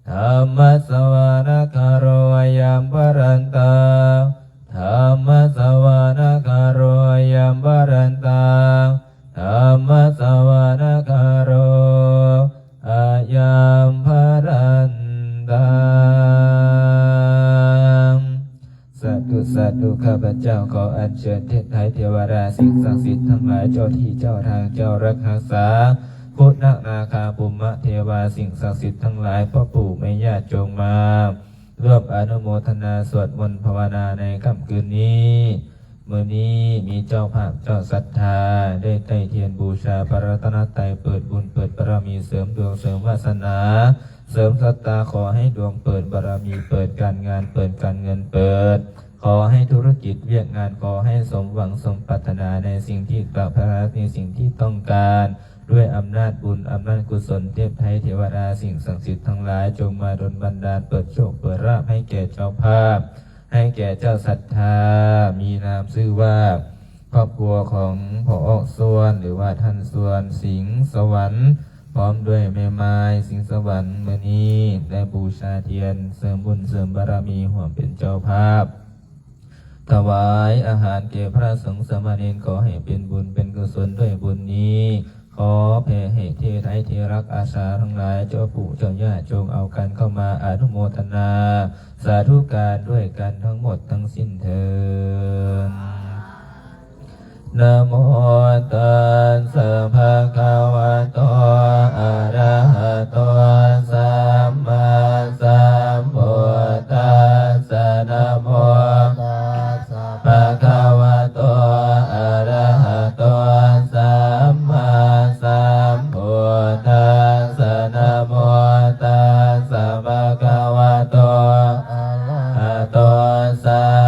ທຳມະສະວະນະກາໂຣ ອະຍັງ ພະລັນຕາ ທຳມະສະວະນະກາໂຣ ອະຍັງ ພະລັນຕາ ທຳມະສະວະນະກາໂຣ ອະຍັງ ພະລັນຕາ. ສາທຸ ສາທຸ ຂ້າພະເຈົ້າຂໍອັນເຊີນເທບໄທເທວະດາ ສິ່ງສັກສິດທັງຫຼາຍ ເຈົ້າທີ່ເຈົ້າທາງ ເຈົ້າລັກຮັກສາ ຄຸນນາຄາ ພູມມະເທວາ ສິ່ງສັກສິດທັງຫຼາຍ ພໍ່ປູ່ແມ່ຍ່າ ຈົ່ງມາຮ່ວມອະນຸໂມທະນາສວດມົນພາວະນາໃນຄ່ຳຄືນນີ້. ມື້ນີ້ມີເຈົ້າພາບເຈົ້າສັດທາ ໄດ້ໄຕ້ທຽນບູຊາພະລັດຕະນະໄຕ ເປີດບຸນເປີດບາລະມີ ເສີມດວງເສີມວາສະໜາ ເສີມສັດທາ ຂໍໃຫ້ດວງເປີດ ບາລະມີເປີດ ການງານເປີດ ການເງິນເປີດ ຂໍໃຫ້ທຸລະກິດວຽກງານ ຂໍໃຫ້ສົມຫວັງສົມປາດຖະໜາໃນສິ່ງທີ່ປາດຖະໜາ ໃນສິ່ງທີ່ຕ້ອງການ ດ້ວຍອຳນາດບຸນ ອຳນາດກຸສົນ ເທບໄທເທວະດາ ສິ່ງສັກສິດທັງຫຼາຍ ຈົ່ງມາດົນບັນດານ ເປີດໂຊກເປີດລາບໃຫ້ແກ່ເຈົ້າພາບ ໃຫ້ແກ່ເຈົ້າສັດທາ ມີນາມຊື່ວ່າ ຄອບຄົວຂອງພໍ່ອອກ ສ່ວນ ຫຼືວ່າທ່ານ ສ່ວນ ສິງສະຫວັນ ພ້ອມດ້ວຍແມ່ໝ້າຍ ສິງສະຫວັນ ມື້ນີ້ໄດ້ບູຊາທຽນ ເສີມບຸນເສີມບາລະມີ ຮ່ວມເປັນເຈົ້າພາບ ຖວາຍອາຫານແກ່ພະສົງສາມະເນນ ຂໍໃຫ້ເປັນບຸນເປັນກຸສົນດ້ວຍບຸນນີ້ ຂໍແຜ່ໃຫ້ເທບໄທເທວະລັກອາສາທັງຫຼາຍ ເຈົ້າປູ່ເຈົ້າຍ່າ ຈົ່ງເອົາກັນເຂົ້າມາອະນຸໂມທະນາ ສາທຸການດ້ວຍກັນທັງໝົດທັງສິ້ນເທີ້ນ. ນະໂມຕັດສະ ພະຄະວະໂຕ ອະຣະຫະໂຕ ສຳມາສຳພຸດທັດສະ ນະໂມຕັດສະ ພະຄະວະໂຕ ອະຣະຫະໂຕ ສຳມາສຳພຸດທັດສະ ນະໂມຕັດສະ ພະຄະວະໂຕ ອະຣະຫະໂຕ ສ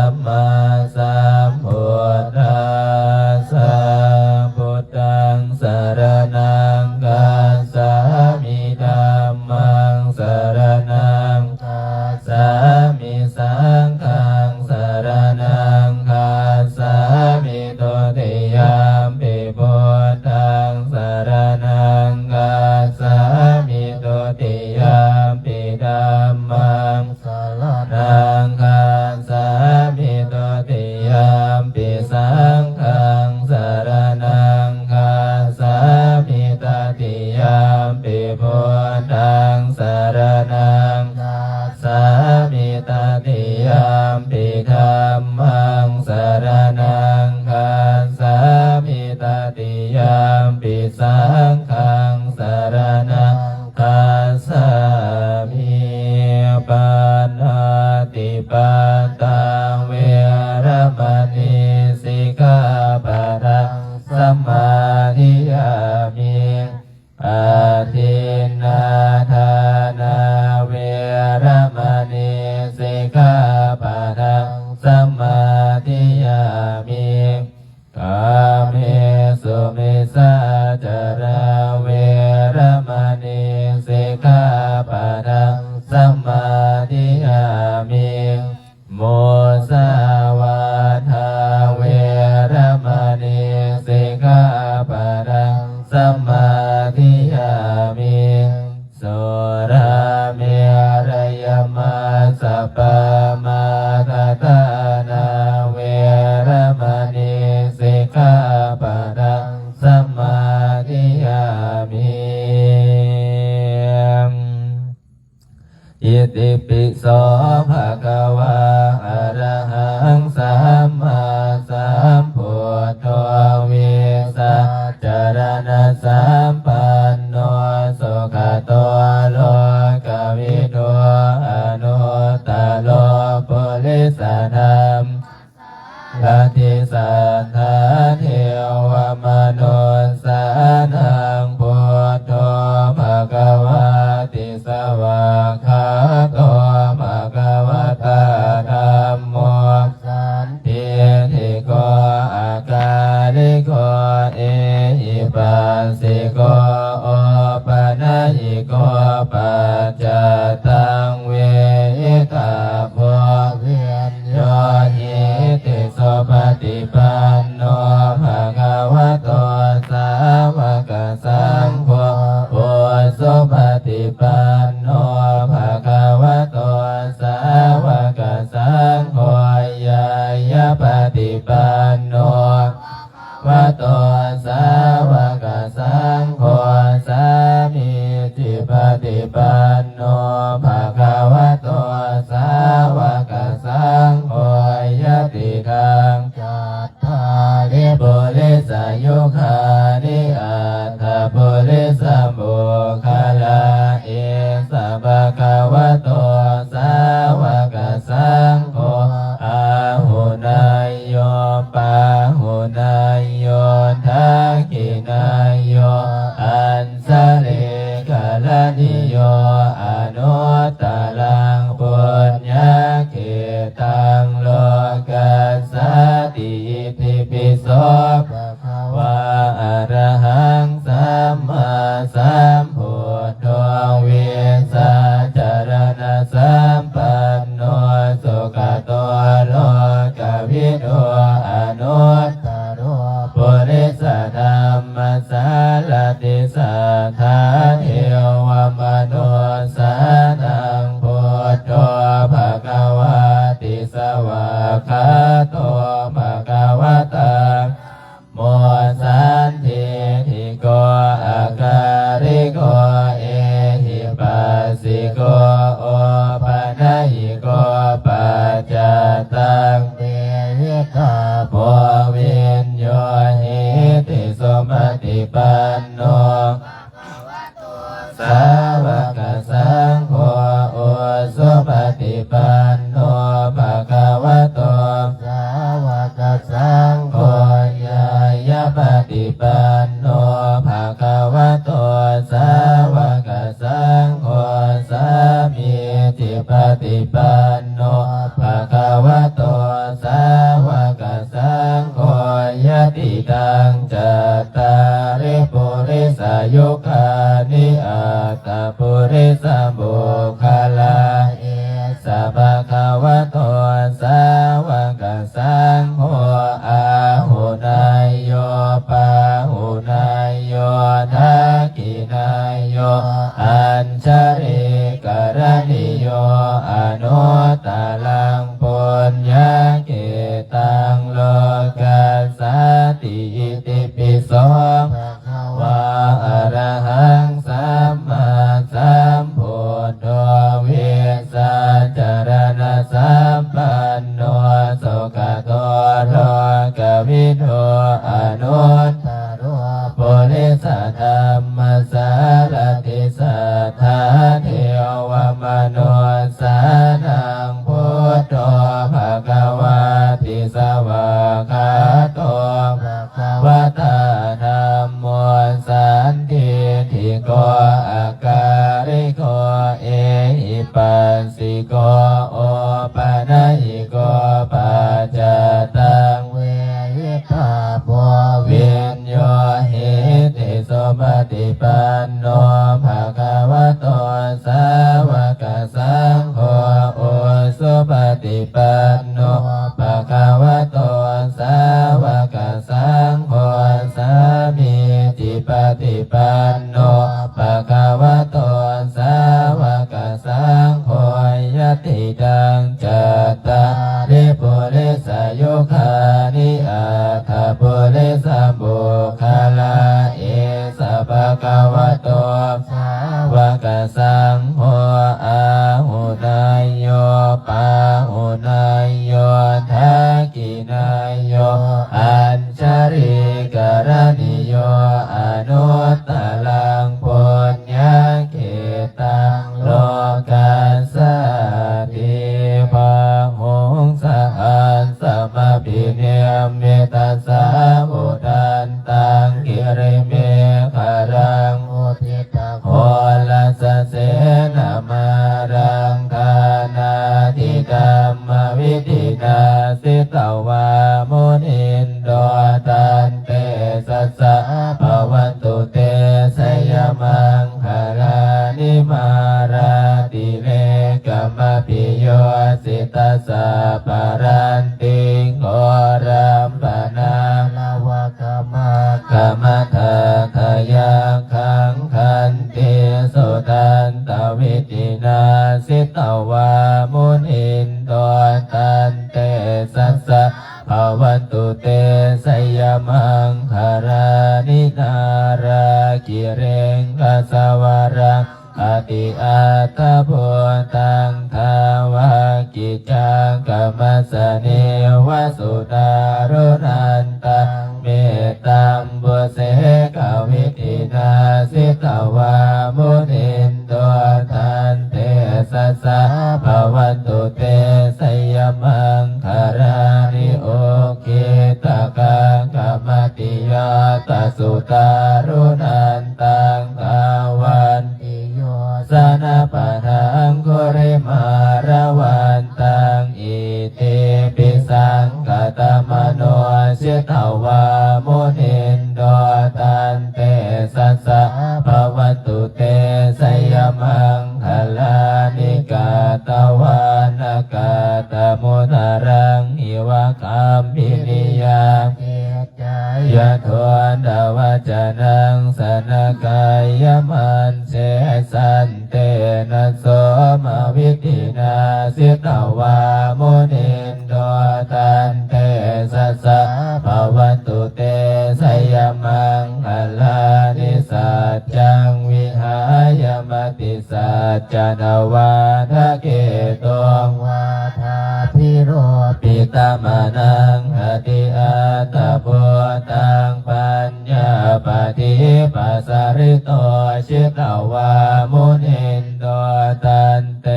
ຳມາສຳພຸດທັດສະ ພຸດທັງສະຣະນັງຄັດສາມິ ທຳມັງສະຣະນັງຄັດສາມິ ສັງຄັງສະຣະນັງຄັດສາມິ ທຸຕິຍຳປິ ພຸດທັງສະຣະນັງຄັດສາມິ ທຸຕິຍຳປິ ທຳມັງສະຣະນັງຄັດສາມິ ທຸຕິຍຳປິ ສັງຄັງສະຣະນັງຄັດສາມິ ຕະຕິຍຳປິ ພຸດທັງສະຣະນັງຄັດສາມິ ຕະຕິຍຳປິ ທຳມັງສະຣະນັງຄັດສາມິ ຕະຕິຍຳປິ ສັງຄັງສະຣະນັງຄັດສາມິ ປານາຕິປາຕາ ເວລະມະນີ ສິກຂາປະທັງ ສະມາທິຍາມິ ອາທິນນາທານາ ເວລະມະນີ ສິກຂາປະທັງ ສະມາທິຍາມິ ກາເມສຸມິດສາຈາຣາ ຕິປິໂສ ພະຄະວາ ອະລະຫັງ ສຳມາສຳພຸດໂທ ວິຊາຈາລະນະສັມປັນໂນ ສຸຂະໂຕ ໂລກະວິທູ ອະນຸດຕະໂລ ປຸລິສະທຳ ລາທິສັດທາ ເທວະມະນຸດສານັງ ພຸດໂທ ພະຄະວາຕິ ສະຫວາກຂາໂຕ ພະຄະວະຕາ ທຳໂມ ສັນທິຕິໂກ ອາກາລິໂກ ເອຫິປັດສິໂກ ໂອປະນະຍິໂກ ປັດຈະຕັງ ເວຫິຕາໂພ ວິນ ໂຍຫິຕິ ສຸປະຕິປັນໂນ ພະຄະວະໂຕ ສາວະກະສັງໂຄ ອຸສຸປະຕິປັນໂນ ພະຄະວະໂຕ ສາວະກະສັງໂຄ ຍາຍະປະຕິປັນໂນ ວະໂຕ ສາວະກະສັງໂຄ ສາມີຈິປະຕິປັນໂນ ພະຄະວະໂຕ ສາວະກະສັງໂຄ ຍະຕິທັງ ຈັດຕາລິ ປຸລິສະຍຸຄານິ ອັດຖະປຸລິສະບຸກຄະລາ ເອສະ ພະຄະວະໂຕ ສາວະກະສັງໂຄ ອາຫຸເນຍໂຍ ປາຫຸເນຍໂຍ ທັກຂິເນຍໂຍ ອັນຊະລີກະລະນິໂຍ ອະນຸດຕະລັງ ປຸນຍະເຂຕັງ ໂລກັດສາຕິ ອິຕິປິໂສ ພະຄະວາ ອະລະຫັງ ສຳມາສຳພຸດໂທ ວິຊາຈາລະນະສັມປັນໂນ ສຸຂະໂຕ ໂລກະວິທູ ອະນຸດຕະໂລ ປຸລິສະທຳມະສາລະຕິ ສັດທາ ເທວະມະນຸດສານັງ ພຸດໂທ ພະຄະວາຕິ ສະຫວາກຂາໂຕ ພະຄະວະຕາ ໂມ ສັນທິທິໂກ ອາກາລິໂກ ເອຫິປັດສິໂກ ໂອປະນະຍິໂກ ປັດຈະຕັງ ເວຫິຕາໂພ ວິນໂຍຫິຕິ ສຸປະຕິປັນໂນ ສາວະກະສັງໂຄ ອຸສຸປະຕິປັນໂນ ພະຄະວະໂຕ ສາວະກະສັງໂຄ ຍາຍະປະຕິປັນໂນ ພະຄະວະໂຕ ສາວະກະສັງໂຄ ສາມີຈິປະຕິປັນໂນ ພະຄະວະໂຕ ສາວະກະສັງໂຄ ຍະຕິຕັງ ຈັດຕາລິ ປຸລິສະຍຸຄານິ ອັດຖະປຸລິສະບຸກຄະລາ ເອສະ ພະຄະວະໂຕ ສາວະກະສັງໂຄ ອາຫຸເນຍໂຍ ປາຫຸເນຍໂຍ ທັກຂິເນຍໂຍ ອັນຊະລີກະລະນິໂຍ ອະນຸດຕະລັງ ປຸນຍະເຂຕັງ ໂລກັດສາຕິ ອິຕິປິໂສ ພະຄະວາ ອະລະຫັງ ສຳມາສຳພຸດໂທ ວິຊາຈາລະນະສຳປັນໂນ ສຸຂະໂຕ ໂລກະວິທູ ອະນຸດຕະໂລ ປຸລິສະທຳມະສາລະຕິ ສັດທາ ເທວະມະນຸດສານັງ ພຸດໂທ ພະຄະວາຕິ ສະຫວາກຂາໂຕ ພະຄະວະຕາ ທຳໂມ ສັນທິທິໂກ ອາກາລິໂກ ເອຫິປັດສິໂກ ໂອປະນະຍິໂກ ປັດຈະຕັງ ເວຫິຕາໂພ ວິນໂຍຫິຕິ ສຸປະຕິປັນໂນ ພະຄະວະໂຕ ສາວະກະສັງໂຄ ອຸສຸປະຕິປັນໂນ ພະຄະວະໂຕ ສາວະກະສັງໂຄ ສາມີຈິປະຕິປັນໂນ ພະຄະວະໂຕ ສາວະກະສັງໂຄ ຍະຕິຕັງ ຈັດຕາລິ ປຸລິສະຍຸຄານິ ອັດຖະປຸລິສະບຸກຄະລາ ເອສະ ພະຄະວະໂຕ ສາວະກະສັງໂຄ ອາຫຸເນ ນຕະວິທິນາສິຕະວາ ມຸນິນໂດ ຕັນເຕຊະສະ ພະວັນຕຸເຕ ໄຊຍະມັງຄະລານິ ນາລາກິຣິງກະສະວະລັງ ອະຕິອັດຖະພູຕັງ ທາວະກິດຈັງກະມະສະເນວະ ສຸດາລຸນັນຕັງ ເມຕຕຳບຸເສກະວິທິນາສິຕະວາ ມຸນິນໂດ ຕັນເຕຊະສະ ພະວັນຕຸເຕ ໄຊຍະມັງຄະລານິ ໂອ ຄິດຕະກັງກະມະຕິຍາຕະ ສຸຕາລຸນັນຕັງ ທາວັນຕິໂຍຊະນະປະທາງ ຄຸລິມາລະວັນຕັງ ອິຕິປິສັງຄະຕະມະໂນ ຈິດຕະວາ ມຸນິນໂດ ຕັນເຕຊະສະ ພະວັນຕຸເຕ ໄຊຍະມັງຄະລານິ ກາຕະວານະ ກາຕະມຸຕະລັງ ອິວະກັມພິນິຍາ ກິດ ຈາຍະໂທນະວັດຈະນັງ ສະນະກາຍະມັນເຊ ສັນເຕນະໂສມະວິທິນາ ສິດຕະວາ ມຸນິນໂດ ຕັນເຕຊະສະ ພະວັນຕຸເຕ ໄຊຍະມັງຄະລານິ ສັດຈັງວິຫາຍະ ມະຕິ ສັດຈະນະວາທະເກຕຸງ ວາທາພິໂຣປິຕະມະນັງ ອະຕິອັດຖະພູຕັງ ປັນຍາປະດິປັດສະລິໂຕ ຈິດຕະວາ ມຸນິນໂດ ຕັນເຕ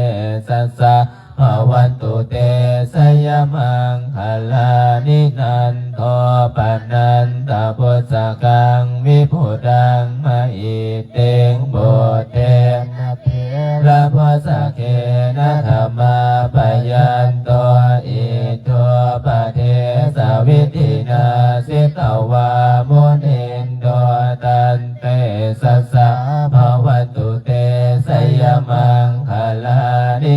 ຊະສະ ພະວັນຕຸເຕ ໄຊຍະມັງຄະລານິ ນັນໂທປະນັນຕະພຸດສະກັງ ວິພຸດທັງມະຫິດ ຕິງ ບຸດເທນະເຖລະໂພຊະເຄນະ ທຳມາປະຍັນໂຕ ອິດໂທປະເທສະວິທິນາ ສິດຕະວາ ມຸນິນໂດ ຕັນເຕຊະສະ ພະວັນຕຸເຕ ໄຊຍະມັງຄະລານິ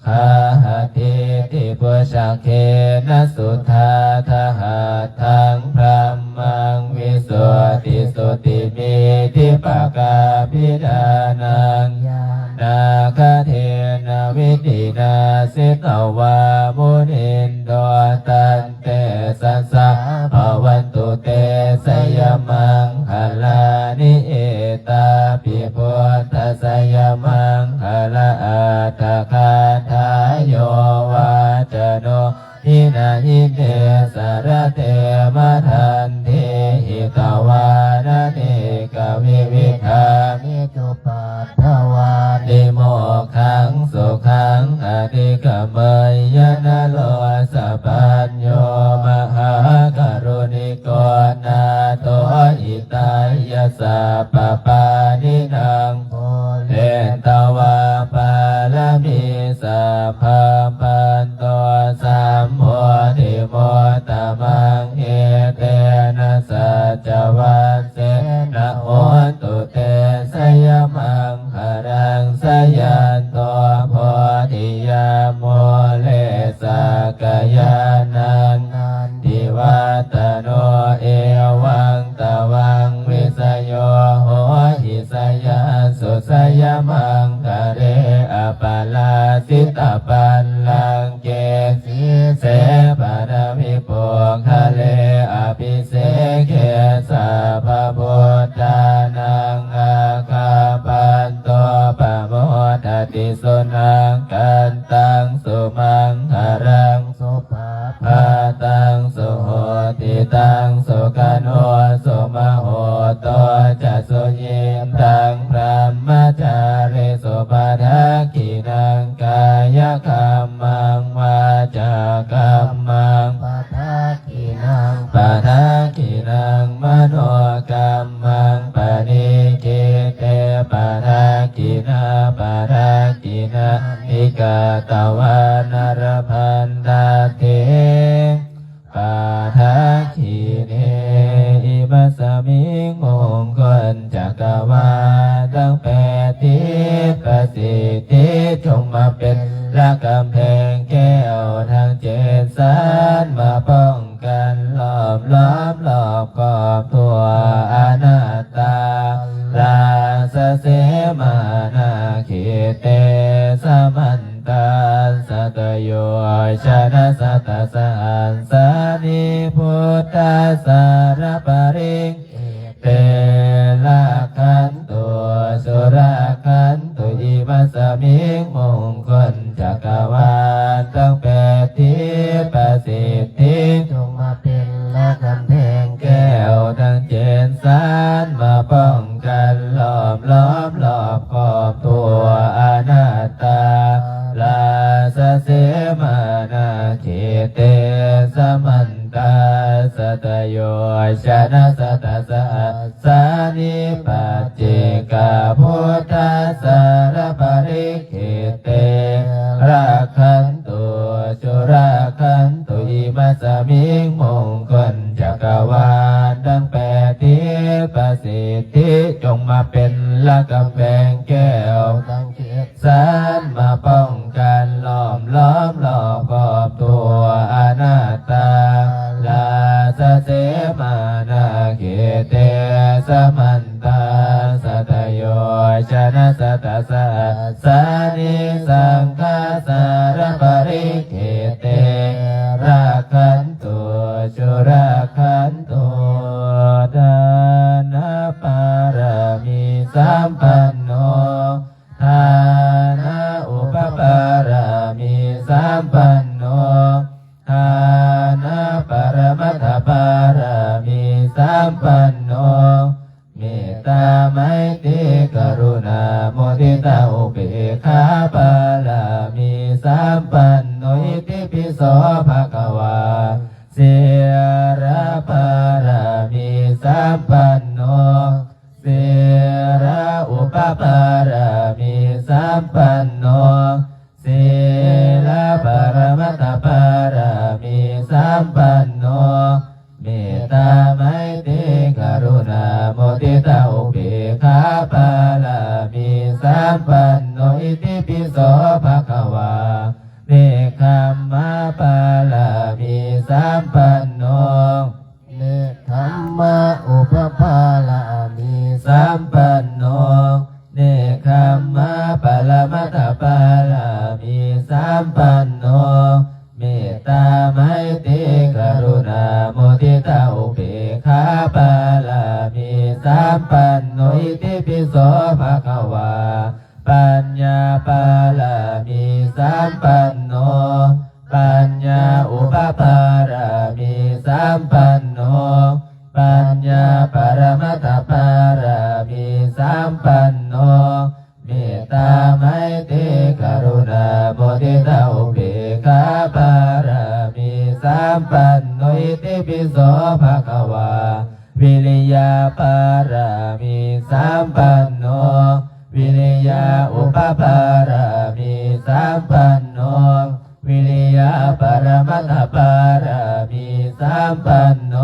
ຄາຫະທິດຖິປຸດຊະເຄນະ ສຸທາທະຫັດຖັງ ບະຮະມັງ ວິສຸດທິສຸດທິມິດທິປະກາພິທານັງ ຍານາກະເທນະ ວິທິນາ ສິດຕະວາ ມຸນິນໂດ ຕັນເຕຊະສະ ພະວັນຕຸເຕ ໄຊຍະມັງຄະລານິ ເອຕາປິ ພຸດທະໄຊຍະມັງຄະລາອັດຖະກາຖາ ໂຍວາຈະໂນ ຫິນະຫິເນ ສາລະເຕ ມະທັນຕິ ຫິຕະວານະເນກະວິວິທານິ ຈຸປັດຖະວານິ ໂມກຂັງສຸຂັງ ອະທິກະໄມຍະ ນະໂລສະປັນໂຍ ມະຫາກະລຸນິ ໂກນາໂຕ ຫິຕາຍະ ສັບປະປານິນັງ ປູເຣນຕະວາ ປາລະມີ ສັບພະ ປັນໂຕ ສຳໂພທິ ມຸດຕະມັງ ເອເຕນະ ສັດຈະວັດເສນະ ໂຫນຕຸເຕ ໄຊຍະມັງຄະລັງ ຊະຍັນໂຕ ໂພທິຍາ ມູເລ ສັກກະຍານັງ ນັນ ທິວັດຕະໂນ ເອວັງຕະວັງ ວິສະໂຍ ໂຫຫິ ສະຍານສຸ ໄຊຍະມັງຄະເລ ອະປະລາຊິຕະບັນລັງເກ ສີເສ ປະນະມິປຸກຄະເລ ອະພິເສເກ ສັບພະພຸດທານັງ ອາກາປັນໂຕ ປະໂມທະຕິ ສຸນັງກັນຕັງ ສຸມັງຄະລັງ ສຸພະ ພະຕັງ ສຸໂຫຕິຕັງ ສຸຂະໂນ ສຸມະໂຫໂຕ ຈະສຸຍິນຕັງ ບຣະມະຈາຣິສຸ ປະທັກຂິນັງ ກາຍະກຳມັງ ວາຈາກຳມັງ ປະທັກຂິນັງ ປະທັກຂິນັງ ມະໂນກຳມັງ ປະນິກຂິເຕ ປະທັກຂິນາ ປະທັກຂິນາ ນິ ກາຕະວານະ ລະພັນຕັດຖິ ປະທັກຂິເນ ອິມະສະມິງ ມົງຄົນຈັກກະວານທັງແປດທິດ ປະສິດທິ ຈົ່ງມາເປັນລະກຳແພງແກ້ວທັງເຈັດສັນ ມາປ້ອງກັນລ້ອມລອບລອບຂອບທົ່ວອະນັດຕາ ລາຊະເສມານາ เต สะมันตะ สัตโยชนะสัตสหัสสานิ พุทธัสสะระปะริกขิเต รักขันตุ สุรักขันตุ อิมัสสะมิง มงคลจักรวาลตังแปด ทิพย์ประสิทธิ จงมาเป็นระฆังแผงแก้วตังเจ็ดสัน มาป้องกันล้อมรอบรอบครอบทั่วอนาตา ราชเสมานาเขเต สะมันตะ สัตโยชนะสัตสหัสสานิ ปัจเจกพุทธัสสะระปะริกขิเต รักขันตุ สุรักขันตุ อิมัสสะมิง มงคลจักรวาลตังแปด ทิพย์ประสิทธิ จงมาเป็นระฆังแผงแก้วตังเจ็ดสัน มาป้องกันล้อมรอบรอบครอบทั่วอนาตา ราชเสมานาเขเต สะมันตะ สัตโยชนะสัตสหัสสานิ สังฆัสสะระปะริกขิเต รักขันตุ สุรักขันตุ ทานะปารมีสัมปันโน ทานะอุปปารมีสัมปันโน ทานะปะระมัตถปารมีสัมปันโน เมตตาไมตรีกรุณามุทิตาอุเบกขาปารมีสัมปันโน อิติปิโสภะคะวา ศีลปารมีสัมปันโน ศีลอุปปารมีสัมปันโน ศีลปะระมัตถปารมีสัมปันโน เมตตาไมตรีกรุณามุทิตาอุเบกขาปารมีสัมปันโน อิติปิโสภะคะวา เนกขัมมะปารมีสัมปันโน เนกขัมมะอุปปารมีสัมปันโน เนกขัมมะปะระมัตถปารมีสัมปันโน เมตตาไมตรีกรุณามุทิตาอุเบกขาปารมีสัมปันโน อิติปิโสภะคะวา ปัญญาปารมีสัมปันโน ปัญญาอุปปารมีสัมปันโน ปัญญาปะระมัตถปารมีสัมปันโน เมตตาไมตรีกรุณามุทิตาอุเบกขาปารมีสัมปันโน อิติปิโสภะคะวา วิริยาปารมีสัมปันโน วิริยาอุปปารมีสัมปันโน วิริยาปะระมัตถปารมีสัมปันโน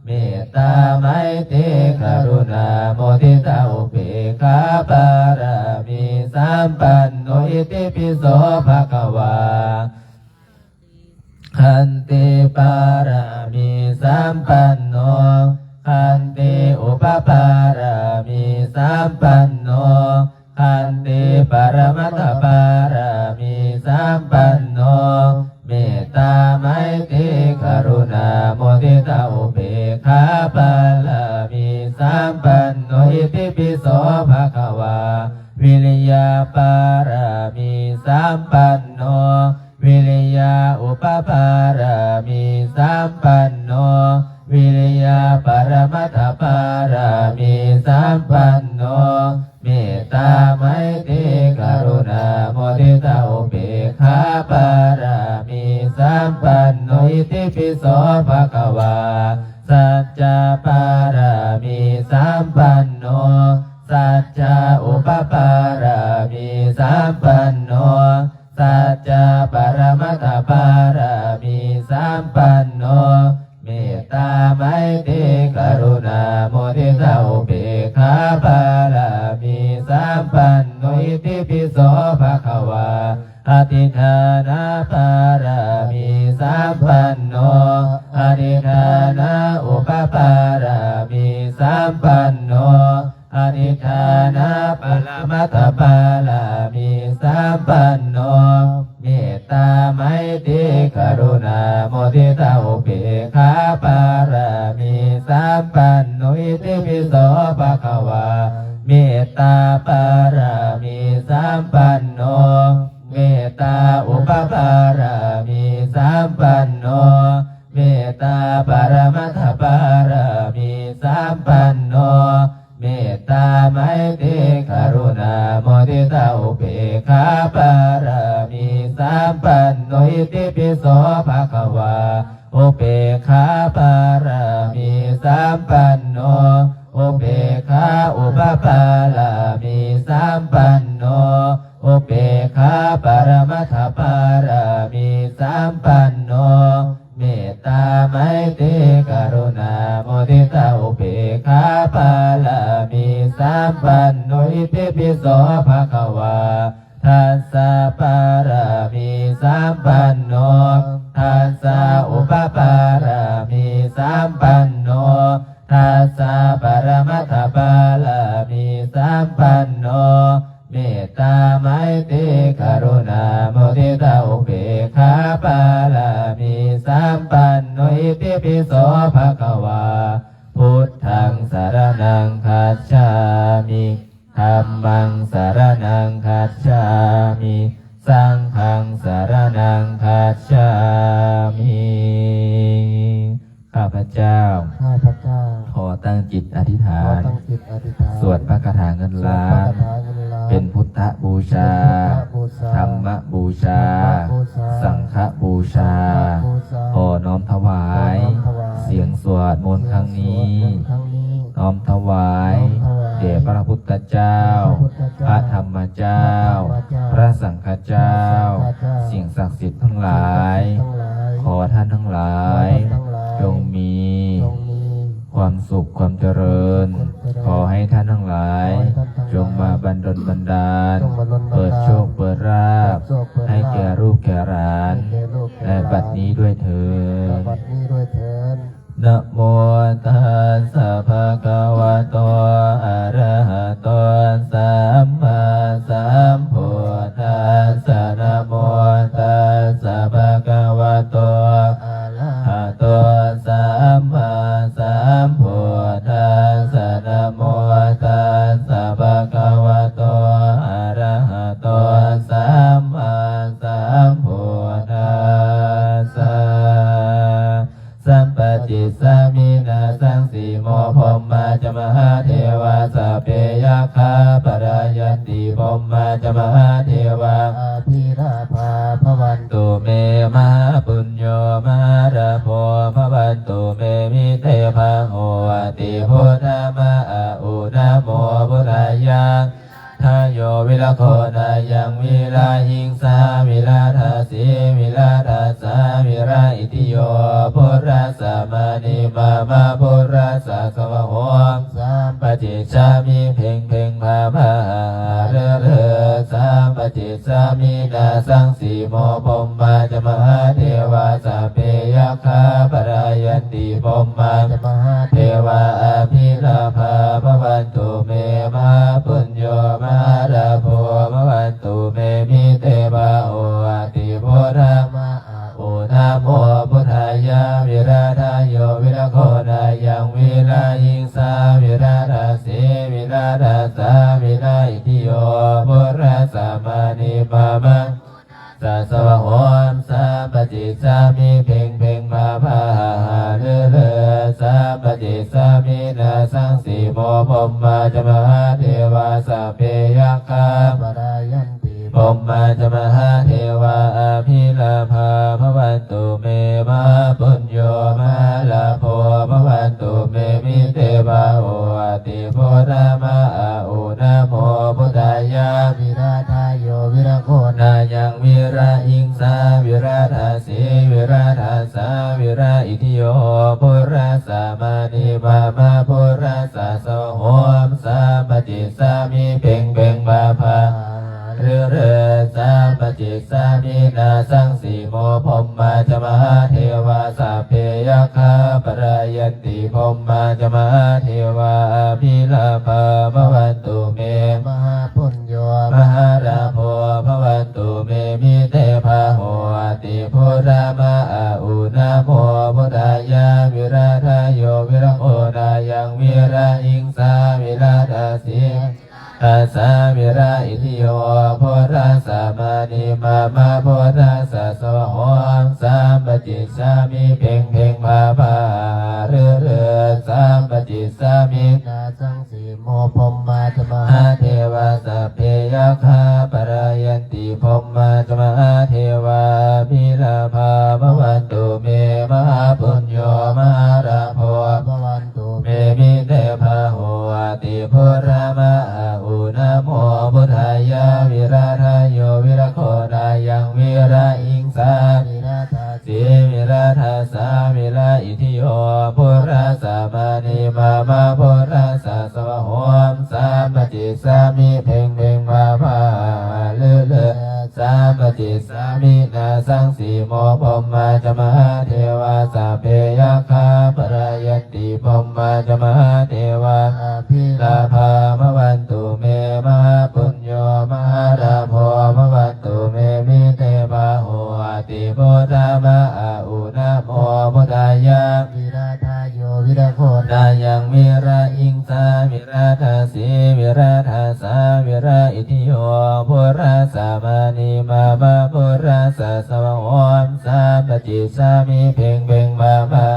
เมตตาไมตรีกรุณามุทิตาอุเบกขาปารมีสัมปันโน อิติปิโสภะคะวา ขันติปารมีสัมปันโน ขันติอุปปารมีสัมปันโน ขันติปะระมัตถปารมีสัมปันโน เมตตาไมตรีกรุณามุทิตาอุเบกขาปารมีสัมปันโน อิติปิโสภะคะวา วิริยาปารมีสัมปันโน วิริยาอุปปารมีสัมปันโน วิริยาปะระมัตถปารมีสัมปันโน เมตตาไมตรีกรุณามุทิตาอุเบกขาปารมีสัมปันโน อิติปิโสภะคะวา สัจจะปารมีสัมปันโน สัจจะอุปปารมีสัมปันโน สัจจะปะระมัตถปารมีสัมปันโน เมตตาไมตรีกรุณามุทิตาอุเบกขาปารมีสัมปันโน อิติปิโสภะคะวา อธิฏฐานะปารมีสัมปันโน อธิฏฐานะอุปปารมีสัมปันโน อธิฏฐา ນະປະລະມັດຖະບາລະມີສຳປັນໂນ ເມດຕາໄມຕີກະລຸນາມຸທິຕາອຸເບກຂາບາລະມີສຳປັນໂນ ອິຕິປິໂສພະຄະວາ ເມດຕາບາລະມີສຳປັນໂນ ເມດຕາອຸປະບາລະມີສຳປັນໂນ ເມດຕາປະລະມັດຖະບາລະມີສຳປັນໂນ ເມດຕາໄມຕີກະລຸນາມຸທິຕາອຸເບກຂາບາລະມີສຳປັນໂນ ອິຕິປິໂສພະຄະວາ ອຸເບກຂາບາລະມີສຳປັນໂນ ອຸເບກຂາອຸປະບາລະມີສຳປັນໂນ ອຸເບກຂາປະລະມັດຖະບາລະມີສຳປັນໂນ ເມດຕາໄມຕີກະລຸນາມຸທິຕາອຸເບກຂາບາລະມີສຳປັນໂນ ອິຕິປິໂສພະຄະວາ ທັດສະບາລະມີສຳປັນໂນ ທັດສະອຸປະບາລະມີສຳປັນໂນ ທັດສະປະລະມັດຖະບາລະມີສຳປັນໂນ ເມດຕາໄມຕີກະລຸນາມຸທິຕາອຸເບກຂາບາລະມີສຳປັນໂນ ອິຕິປິໂສພະຄະວາ ພຸດທັງສະລະນັງຄັດສາມິ ທຳມັງສະລະນັງຄັດສາມິ ສັງຄັງສະລະນັງຄັດສາມິ ຂ້າພະເຈົ້າ ຂ້າພະເຈົ້າ ຂໍຕັ້ງຈິດອະທິຖານ ຂໍຕັ້ງຈິດອະທິຖານ ສວດພະຄາຖາເງິນລ້ານ ສວດພະຄາຖາເງິນລ້ານ ເປັນພຸດທະບູຊາ ເປັນພຸດທະບູຊາ ທຳມະບູຊາ ທຳມະບູຊາ ສັງຄະບູຊາ ສັງຄະບູຊາ ຂໍນ້ອມຖວາຍ ຂໍນ້ອມຖວາຍ ສຽງສວດມົນຄັ້ງນີ້ ສຽງສວດມົນຄັ້ງນີ້ ນ້ອມຖວາຍ ນ້ອມຖວາຍ ແດ່ພະພຸດທະເຈົ້າ ພະພຸດທະເຈົ້າ ພະທຳມະເຈົ້າ ພະທຳມະເຈົ້າ ພະສັງຄະເຈົ້າ ພະສັງຄະເຈົ້າ ສິ່ງສັກສິດທັງຫຼາຍ ສິ່ງສັກສິດທັງຫຼາຍ ຂໍທ່ານທັງຫຼາຍ ຂໍທ່ານທັງຫຼາຍ ຈົ່ງມີ ຈົ່ງມີ ຄວາມສຸກຄວາມຈະເລີນ ຄວາມສຸກຄວາມຈະເລີນ ຂໍໃຫ້ທ່ານທັງຫຼາຍ ຂໍໃຫ້ທ່ານທັງຫຼາຍ ຈົ່ງມາບັນດົນບັນດານ ຈົ່ງມາບັນດົນບັນດານ ເປີດໂຊກເປີດລາບ ເປີດໂຊກເປີດລາບ ໃຫ້ແກ່ລູກແກ່ຫຼານ ໃຫ້ແກ່ລູກແກ່ຫຼານ ໃນບັດນີ້ດ້ວຍເທີນ ໃນບັດນີ້ດ້ວຍເທີນ. ນະໂມຕັດສະ ພະຄະວະໂຕ ອະລະຫະໂຕ ສຳມາສຳພຸດທັດສະ ນະໂມຕັດສະ ພະຄະວະໂຕ ອະລະຫະໂຕ ສຳມາສຳພຸດທັດສະ ນະໂມຕັດສະ ພະຄະວະໂຕ ອະລະຫະໂຕ ສຳມາສຳພຸດທັດສະ. ສຳປະຈິດສາມິນາສັງ ສີໂມ ພົມມາຈະ ມະຫາເທວາ ສັບເພ ຍັກຂາ ປະລາຍັນຕິ ພົມມາຈະ ມະຫາເທວາ ອະພິລາພາ ພະວັນຕຸ ເມ ມະຫາປຸນໂຍ ມະຫາລາໂພ ພະວັນຕຸ ເມ ມິເຕພາ ໂຫ ອະຕິ ພຸດທາມະ ອະ ອຸ ນະໂມ ພຸດທາຍາ ທາໂຍ ວິລະໂຄ ນາຍັງ ວິລະຫິງສາ ວິລະທາສີ ວິລະທັດສາ ວິລະອິດທິໂຍ ພຸດທະສະ ມະນີ ມາ ມະ ພຸດທະສະ ສະວະໂຫ ສຳປະຈິດສາມິ ເພັງ ເພັງ ພາ ພາ ຫາ ຫາ ເລີ ເລີ ສຳປະຈິດສາມິນາສັງ ສີໂມ ພົມມາຈະ ມະຫາເທວາ ສັບເພ ຍັກຂາ ປະລາຍັນຕິ ພົມມາຈະ ມະຫາເທວາ ອະພິລາພາ ພະວັນຕຸ ເມ ມະຫາປຸນໂຍ ມະຫາລາໂພ ພະວັນຕຸ ເມ ມິເຕພາ ໂຫ ອະຕິ ພຸດທາມະ ອະ ອຸ ນະໂມ ພຸດທາຍາ ວິລະທາໂຍ ວິລະໂຄ ນາຍັງ ວິລະຫິງສາ ວິລະທາສີ ວິລະທັດສາ ວິລະອິດທິໂຍ ພຸດທະສະ ມະນີ ມາ ມະ ສະ ສະວະໂຫ ສຳປະຈິດສາມິ ເພັງ ເພັງ ພາ ພາ ຫາ ຫາ ເລີ ເລີ ສຳປະຈິດສາມິນາສັງ ສີໂມ ພົມມາຈະ ມະຫາເທວາ ສັບເພ ຍັກຂາ ປະລາຍັນຕິ ພົມມາຈະ ມະຫາເທວາ ອະພິລາພາ ພະວັນຕຸ ເມ ມະຫາປຸນໂຍ ມະຫາລາໂພ ພະວັນຕຸ ເມ ມິເຕພາ ໂຫ ອະຕິ ພຸດທາມະ ອະ ອຸ ນະໂມ ພຸດທາຍາ ວິລະທາໂຍ ວິລະໂຄ ນາຍັງ ວິລະຫິງສາ ວິລະທາສີ ວິລະທັດສາ ວິລະອິດທິໂຍ ພຸດທະສະ ມະນີ ມາ ມະ ພຸດທະສະ ສະວະໂຫ ສຳປະຈິດສາມິ ເພັງ ເພັງ ພາ ພາ ຫາ ເລີ ເລີ ສຳປະຈິດສາມິນາສັງ ສີໂມ ພົມມາຈະ ມະຫາເທວາ ສັບເພ ຍັກຂາ ປະລາຍັນຕິ ພົມມາຈະ ມະຫາເທວາ ອະພິລາພາ ພະວັນຕຸ ເມ ສາວິລະອິທິໂຍ ພຸດທະສສະມານິ ມະມະພຸດທະສສະ ສວາໂຫມ ສຳປະຈິດສາມິ ເພັງເພັງພາພາ ເລີເລີ ສຳປະຈິດສາມິ ນາສັງ ສີໂມ ພົມມາຈະມະຫາເທວາ ສັບເພຍັກຂາ ປະລາຍັນຕິ ພົມມາຈະມະຫາເທວາ ອະພິລາພາ ພະວັນຕຸເມ ມະຫາປຸນໂຍ ມະຫາລາໂພ ພະວັນຕຸເມ ມິເຕພາໂຫ ອະຕິພຸດທະມະອາອຸ ນະໂມພຸດທາຍາ ວິລະທາໂຍ ວິລະໂຄ ນາຍັງ ວິລະຫິງສາ ວິລະທາ ສີ ວິລະທັດສາ ວິລະອິທິໂຍ ພຸດທະສສະມານິ ມະມະພຸດທະສສະ ສວາໂຫມ ສຳປະຈິດສາມິ ເພັງເພັງພາພາ ເລີເລີ ສຳປະຈິດສາມິ ນາສັງ ສີໂມ ພົມມາຈະມະຫາເທວາ ສັບເພຍັກຂາ ປະລາຍັນຕິ ພົມມາຈະມະຫາເທວາ ອະພິລາພາ ພະວັນຕຸເມ ມະຫາປຸນໂຍ ມະຫາລາໂພ ພະວັນຕຸເມ ມິເຕພາໂຫ ອະຕິພຸດທະມະອາອຸ ນະໂມພຸດທາຍາ ວິລະທາໂຍ ວິລະໂຄ ນາຍັງ ວິລະຫິງສາ ວິລະທາສີ ວິລະທັດສາ ວິລະອິທິໂຍ ພຸດທະສສະມານິ ມະມະພຸດທະສສະ ສວາໂຫມ ສຳປະຈິດສາມິ ເພັງເພັງພາພາ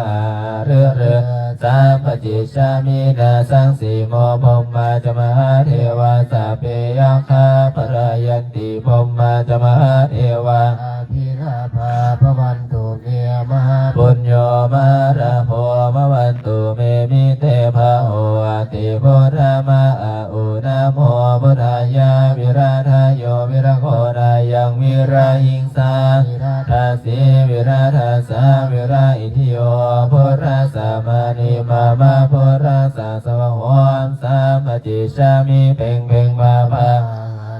ເລີເລີ ສຳປະຈິດສາມິ ນາສັງ ສີໂມ ພົມມາຈະມະຫາເທວາ ສັບເພຍັກຂາ ປະລາຍັນຕິ ພົມມາຈະມະຫາເທວາ ອະພິລາພາ ພະວັນຕຸເມ ມະຫາປຸນໂຍ ມະຫາລາໂພ ພະວັນຕຸເມ ມິເຕພາໂຫ ອະຕິພຸດທະມະອາອຸ ນະໂມພຸດທາຍາ ວິລະທາໂຍ ວິລະໂຄ ນາຍັງ ວິລະຫິງສາ ວິລະທາສີ ວິລະທັດສາ ວິລະອິທິໂຍ ພຸດທະສສະມານິ ມະມະພຸດທະສສະ ສວາໂຫມ ສຳປະຈິດສາມິ ເພັງເພັງພາພາ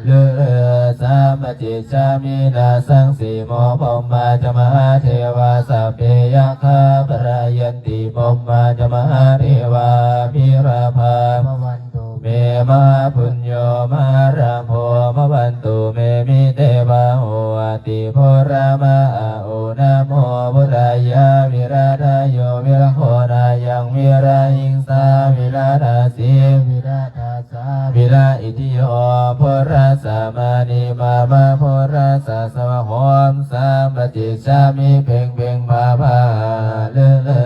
ເລີເລີ ສຳປະຈິດສາມິ ນາສັງ ສີໂມ ພົມມາຈະມະຫາເທວາ ສັບເພຍັກຂາ ປະລາຍັນຕິ ພົມມາຈະມະຫາເທວາ ອະພິລາພາ ພະວັນຕຸເມ ມະຫາປຸນໂຍ ມະຫາລາໂພ ພະວັນຕຸເມ ມິເຕພາໂຫ ອະຕິພຸດທະມະອາອຸ ນະໂມພຸດທາຍາ ວິລະທາໂຍ ວິລະໂຄ ນາຍັງ ວິລະຫິງສາ ວິລະທາສີ ວິລະທັດສາ ວິລະອິທິໂຍ ພຸດທະສສະມານິ ມະມະພຸດທະສສະ ສວາໂຫມ ສຳປະຈິດສາມິ ເພັງເພັງພາພາ ເລີເລີ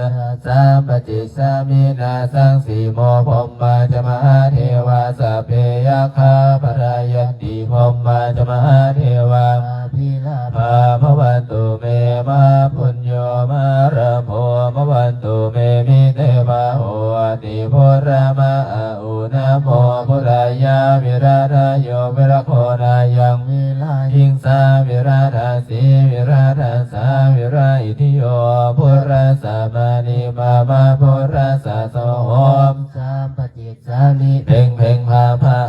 ສຳປະຈິດສາມິ ນາສັງ ສີໂມ ພົມມາຈະມະຫາເທວາ ສັບເພຍັກຂາ ປະລາຍັນຕິ ພົມມາຈະມະຫາເທວາ ອະພິລາພາ ພະວັນຕຸເມ ມະຫາປຸນໂຍ ມະຫາລາໂພ ພະວັນຕຸເມ ມິເຕພາໂຫ ອະຕິພຸດທະມະອາອຸ ນະໂມພຸດທາຍາ ວິລະທາໂຍ ວິລະໂຄ ນາຍັງ ວິລະຫິງສາ ວິລະທາສີ ວິລະທັດສາ ວິລະອິທິໂຍ ພຸດທະສສະມານິ ມະມະພຸດທະສະ ສວາໂຫມ ສຳປະຈິດສາມິ ເພັງເພັງພາພາ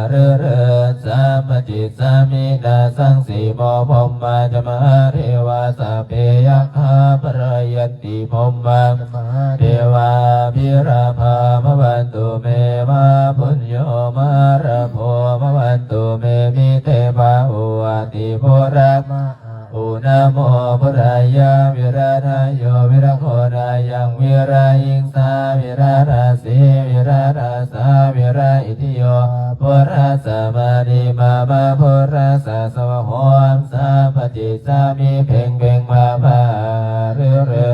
ເລີເລີ ສຳປະຈິດສາມິ ນາສັງ ສີໂມ ພົມມາຈະມະຫາເທວາ ສັບເພຍັກຂາ ປະລາຍັນຕິ ພົມມາຈະມະຫາເທວາ ອະພິລາພາ ພະວັນຕຸເມ ມະຫາປຸນໂຍ ມະຫາລາໂພ ພະວັນຕຸເມ ມິເຕພາໂຫ ອະຕິພຸດທະມະ ອາອຸ ນະໂມພຸດທາຍາ ວິລະທາໂຍ ວິລະໂຄ ນາຍັງ ວິລະຫິງສາ ວິລະທາສີ ວິລະທັດສາ ວິລະອິທິໂຍ ພຸດທະສສະມານິ ມະມະພຸດທະສະ ສວາໂຫມ ສຳປະຈິດສາມິ ເພັງເພັງພາພາ ເລີເລີ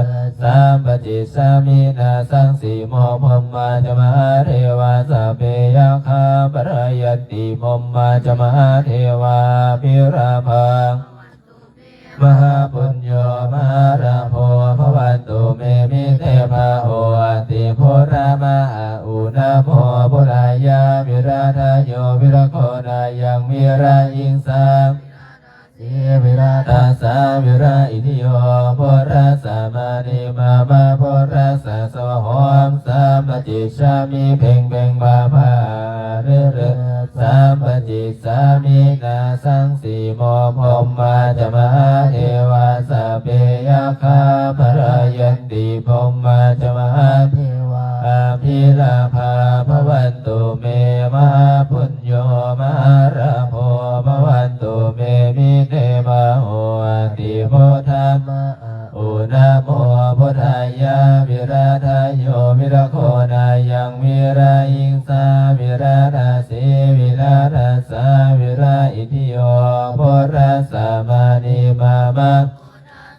ສຳປະຈິດສາມິ ນາສັງ ສີໂມ ພົມມາຈະມະຫາເທວາ ສັບເພຍັກຂາ ປະລາຍັນຕິ ພົມມາຈະມະຫາເທວາ ອະພິລາພາ ມະຫາປຸນໂຍ ມະຫາລາໂພ ພະວັນຕຸເມ ມິເຕພາໂຫ ອະຕິພຸດທະມະອາອຸ ນະໂມພຸດທາຍາ ວິລະທາໂຍ ວິລະໂຄ ນາຍັງ ວິລະຫິງສາ ສີ ວິລະທັດສາ ວິລະອິທິໂຍ ພຸດທະສສະມານິ ມະມະພຸດທະສະ ສວາໂຫມ ສຳປະຈິດສາມິ ເພັງເພັງພາພາ ເລີເລີ ສຳປະຈິດສາມິ ນາສັງ ສີໂມ ພົມມາຈະມະຫາເທວາ ສັບເພຍັກຂາ ພະລາຍັນຕິ ພົມມາຈະມະຫາເທວາ ອະພິລາພາ ພະວັນຕຸເມ ມະຫາປຸນໂຍ ມະຫາລາໂພ ພະວັນຕຸເມ ມິເຕພາໂຫ ອະຕິພຸດທະມະອາອຸ ນະໂມພຸດທາຍາ ວິລະທາໂຍ ວິລະໂຄ ນາຍັງ ວິລະຫິງສາ ວິລະທາສີ ວິລະ ກາລະສາວິລາອິທິໂຍ ໂພລະສະມານິມາມະ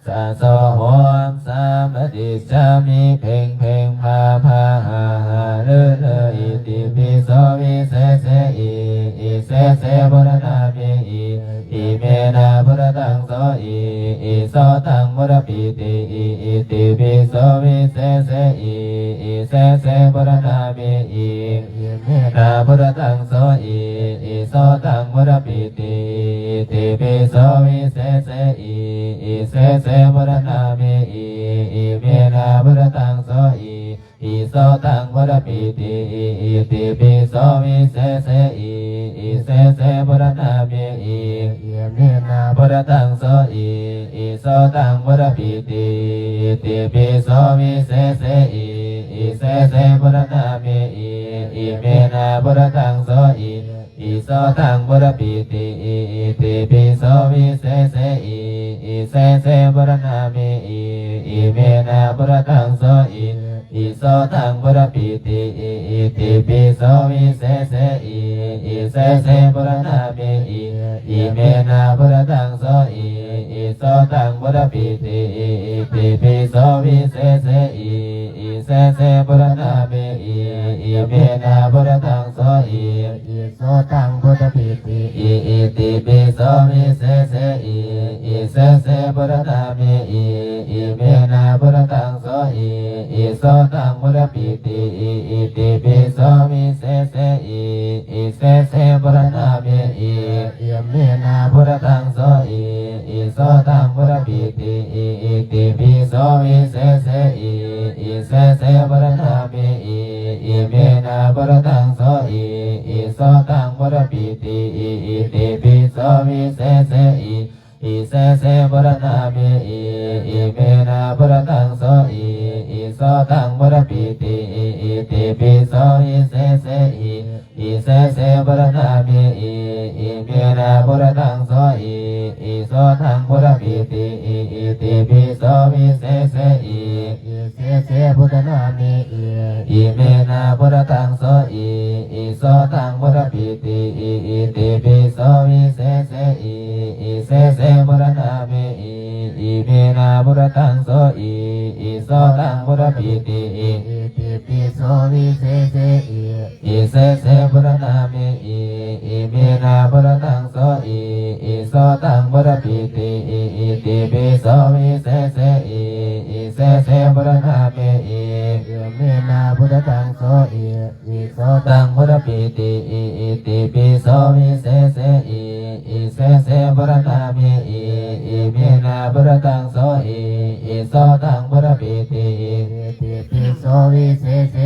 ສະໂສໂຫມສາມະຕິດສາມິ ເພັງເພັງພາພາຫາຫາລືລື ອິຕິປິໂສວິເສເສ ອິ ອິເສເສ ປຸດທະນາມິ ອິ ອິເມນາພຸດທະທັງໂສ ອິ ອິໂສຕັງພຸດທະປີຕິ ອິ ອິຕິປິໂສວິເສເສ ອິ ອິເສເສ ປຸດທະນາມິ ອິ ອິເມນາພຸດທະທັງໂສ ອິ ອິໂສຕັງພຸດທະປີຕິ ອິ ອິຕິປິໂສວິເສເສ ອິ ອິເສເສ ປຸດທະນາມິ ອິ ອິເມນາພຸດທະທັງໂສ ອິ ອິໂສຕັງພຸດທະປີຕິ ອິ ອິຕິປິໂສວິເສເສ ອິ ອິເສເສ ປຸດທະນາມິ ອິ ອິເມນາພຸດທະທັງໂສ ອິ ອິໂສຕັງພຸດທະປີຕິ ອິ ອິຕິປິໂສວິເສເສ ອິ ອິເສເສ ປຸດທະນາມິ ອິ ອິເມນາພຸດທະທັງໂສ ອິ ອິໂສຕັງພຸດທະປີຕິ ອິ ອິຕິປິໂສວິເສເສ ອິ ອິເສເສ ປຸດທະນາມິ ອິ ອິເມນາພຸດທະທັງໂສ ອິ ອິໂສຕັງພຸດທະປີຕິ ອິ ອິຕິປິໂສວິເສເສ ອິ ອິເສເສ ປຸດທະນາມິ ອິ ອິເມນາພຸດທະທັງໂສ ອິ ອິໂສຕັງພຸດທະປີຕິ ອິ ອິຕິປິໂສວິເສເສ ອິ ອິເສເສ ປຸດທະນາມິ ອິ ອິເມນາພຸດທະທັງໂສ ອິ ອິໂສຕັງພຸດທະປີຕິ ອິ ອິຕິປິໂສວິເສເສ ອິ ອິເສເສ ປຸດທະນາມິ ອິ ອິເມນາພຸດທະທັງໂສ ອິ ອິໂສຕັງພຸດທະປີຕິ ອິ ອິຕິປິໂສວິເສເສ ອິ ອິເສເສ ປຸດທະນາມິ ອິ ອິເມນາພຸດທະທັງໂສ ອິ ອິໂສຕັງພຸດທະປີຕິ ອິ ອິຕິປິໂສວິເສເສ ອິ ອິເສເສ ປຸດທະນາມິ ອິ ອິເມນາພຸດທະທັງໂສ ອິ ອິໂສຕັງພຸດທະປີຕິ ອິ ອິຕິປິໂສວິເສເສ ອິ ອິເສເສ ປຸດທະນາມິ ອິ ອິເມນາພຸດທະທັງໂສ ອິ ອິໂສຕັງພຸດທະປີຕິ ອິ ອິຕິປິໂສ ອິເສເສ ອິ ອິເສເສ ປຸດທະນາມິ ອິ ອິເມນາພຸດທະທັງໂສ ອິ ອິໂສຕັງພຸດທະປີຕິ ອິ ອິຕິປິໂສ ວິເສເສ ອິ ອິເສເສ ພຸດທະນາມິ ອິ ອິເມນາພຸດທະທັງໂສ ອິ ອິໂສຕັງພຸດທະປີຕິ ອິ ອິຕິປິໂສ ວິເສເສ ອິ ອິເສເສ ພຸດທະນາມິ ອິ ອິເມນາພຸດທະທັງໂສ ອິ ອິໂສຕັງພຸດທະປີຕິ ອິ ອິຕິປິໂສ ວິເສເສ ອິ ອິເສເສ ພຸດທະນາມິ ອິ ອິເມນາພຸດທະທັງໂສ ອິ ອິໂສຕັງພຸດທະປີຕິ ອິ ອິຕິປິໂສ ວິເສເສ ອິ ອິເສເສ ພຸດທະນາມິ ອິ ອິເມນາພຸດທະທັງໂສ ອິ ອິໂສຕັງພຸດທະປີຕິ ອິ ອິຕິປິໂສ ວິເສເສ ອິ ອິເສເສ ພຸດທະນາມິ ອິ ອິເມນາພຸດທະທັງໂສ ອິ ອິໂສຕັງພຸດທະປີຕິ ອິ ອິຕິປິໂສ ວິເສເສ ອິ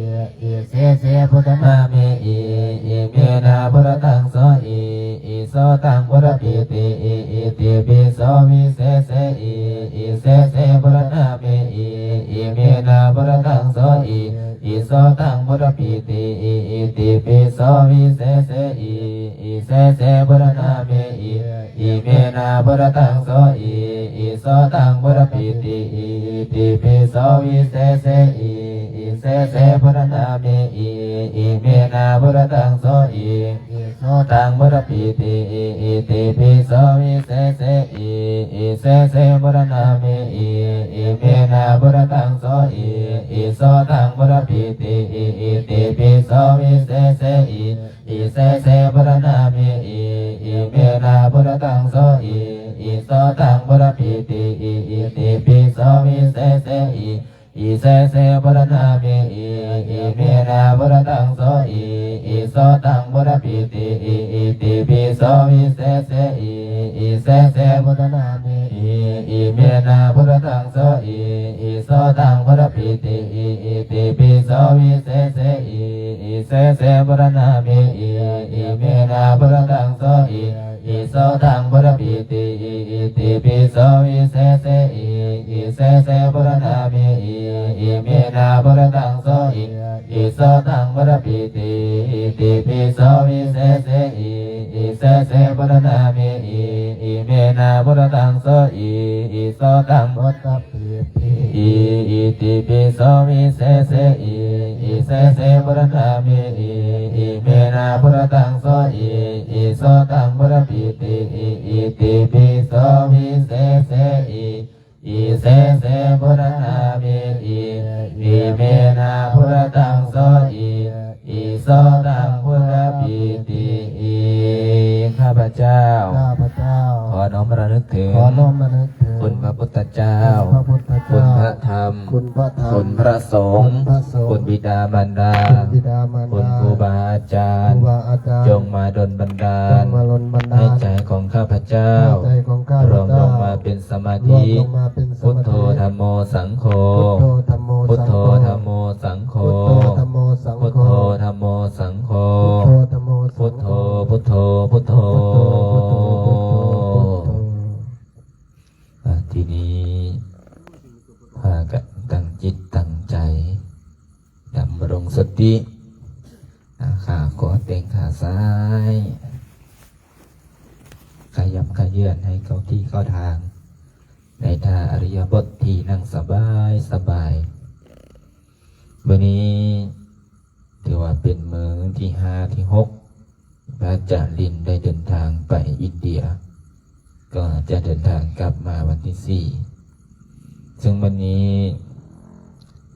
ອິເສເສ ພຸດທະນາມິ ອິ ອິເມນາພຸດທະທັງໂສ ອິ ອິໂສຕັງພຸດທະປີຕິ ອິ ອິຕິປິໂສ ວິເສເສ ອິ ອິເສເສ ພຸດທະນາມິ ອິ ອິເມນາພຸດທະທັງໂສ ອິ ອິໂສຕັງພຸດທະປີຕິ ອິ ອິຕິປິໂສ ວິເສເສ ອິ ອິເສເສ ພຸດທະນາມິ ອິ ອິເມນາພຸດທະທັງໂສ ອິ ອິໂສຕັງພຸດທະປີຕິ ອິ ອິຕິປິໂສ ວິເສເສ ອິ ອິເສເສ ພຸດທະນາມິ ອິ ອິເມນາພຸດທະທັງໂສ ອິ ອິໂສຕັງພຸດທະປີຕິ ອິ ອິຕິປິໂສ ວິເສເສ ອິ ອິເສເສ ພຸດທະນາມິ ອິ ອິເມນາພຸດທະທັງໂສ ອິ ອິໂສຕັງພຸດທະປີຕິ ອິ ອິຕິປິໂສ ວິເສເສ ອິ ອິເສເສ ພຸດທະນາມິ ອິ ອິເມນາພຸດທະທັງໂສ ອິ ອິໂສຕັງພຸດທະປີຕິ ອິ ອິຕິປິໂສ ວິເສເສ ອິ ອິເສເສ ພຸດທະນາມິ ອິ ອິເມນາພຸດທະທັງໂສ ອິ ອິໂສຕັງພຸດທະປີຕິ ອິ ອິຕິປິໂສ ວິເສເສ ອິ ອິເສເສ ພຸດທະນາມິ ອິ ອິເມນາພຸດທະທັງໂສ ອິ ອິໂສຕັງພຸດທະປີຕິ ອິ ອິຕິປິໂສ ວິເສເສ ອິ ອິເສເສ ພຸດທະນາມິ ອິ ອິເມນາພຸດທະທັງໂສ ອິ ອິໂສຕັງພຸດທະປີຕິ ອິ ອິຕິປິໂສ ວິເສເສ ອິ ອິເສເສ ພຸດທະນາມິ ອິ ອິເມນາພຸດທະທັງໂສ ອິ ອິໂສຕັງພຸດທະປີຕິ ອິ ອິຕິປິໂສ ວິເສເສ ອິ ອິເສເສ ພຸດທະນາມິ ອິ ອິເມນາພຸດທະທັງໂສ ອິ ອິໂສຕັງພຸດທະປີຕິ ອິ ອິຕິປິໂສ ວິເສເສ ອິ ອິເສເສ ພຸດທະນາມິ ອິ ອິເມນາ ພຸດທະຕັງ ໂສ ອີ ອີ ໂສ ຕັງ ພຸດທະປີຕິ ອີ ອີ ຕິ ປິ ໂສ ວິເສ ເສ ອີ ອີ ເສ ເສ ພຸດທະນາມິ ອີ ອີ ເມນາ ພຸດທະຕັງ ໂສ ອີ ອີ ໂສ ຕັງ ພຸດທະປີຕິ ອີ ຂ້າພະເຈົ້າ ຂ້າພະເຈົ້າ ຂໍນ້ອມລະນຶກເຖິງ ຂໍນ້ອມລະນຶກເຖິງ ຄຸນພະພຸດທະເຈົ້າ ຄຸນພະພຸດທະເຈົ້າ ຄຸນພະທຳ ຄຸນພະທຳ ຄຸນພະສົງ ຄຸນພະສົງ ຄຸນບິດາມານດາ ຄຸນບິດາມານດາ ຄຸນຄູບາອາຈານ ຄູບາອາຈານ ຈົ່ງມາດົນບັນດານ ຈົ່ງມາດົນບັນດານ ໃຫ້ໃຈຂອງຂ້າພະເຈົ້າ ໃຫ້ໃຈຂອງຂ້າພະເຈົ້າ ລວມລົງມາເປັນ ສະມາທິ ລວມລົງມາເປັນສະມາທິ ພຸດໂທ ທຳໂມ ສັງໂຄ ພຸດໂທ ທຳໂມ ສັງໂຄ ພຸດໂທ ທຳໂມ ສັງໂຄ ພຸດໂທ ທຳໂມ ສັງໂຄ ພຸດໂທ ທຳໂມ ສັງໂຄ ພຸດໂທ ພຸດໂທ ພຸດໂທ ພຸດໂທ ພຸດໂທ ອ່າ ທີນີ້ພາກັນຕັ້ງຈິດຕັ້ງໃຈ ດຳລົງສະຕິ ອ່າ ຂາຂວາແຕງຂາຊ້າຍ ຂະຫຍັບຂະເຍືອນໃຫ້ເຂົ້າທີ່ເຂົ້າທາງ ໃນທ່າອິລິຍາບົດທີ່ນັ່ງສະບາຍສະບາຍ. ມື້ນີ້ຖືວ່າເປັນມື້ທີຫ້າ ທີຫົກ ພະອາຈານລິນໄດ້ເດີນທາງໄປອິນເດຍ ກໍຈະເດີນທາງກັບມາວັນທີສີ່ ເຊິ່ງວັນນີ້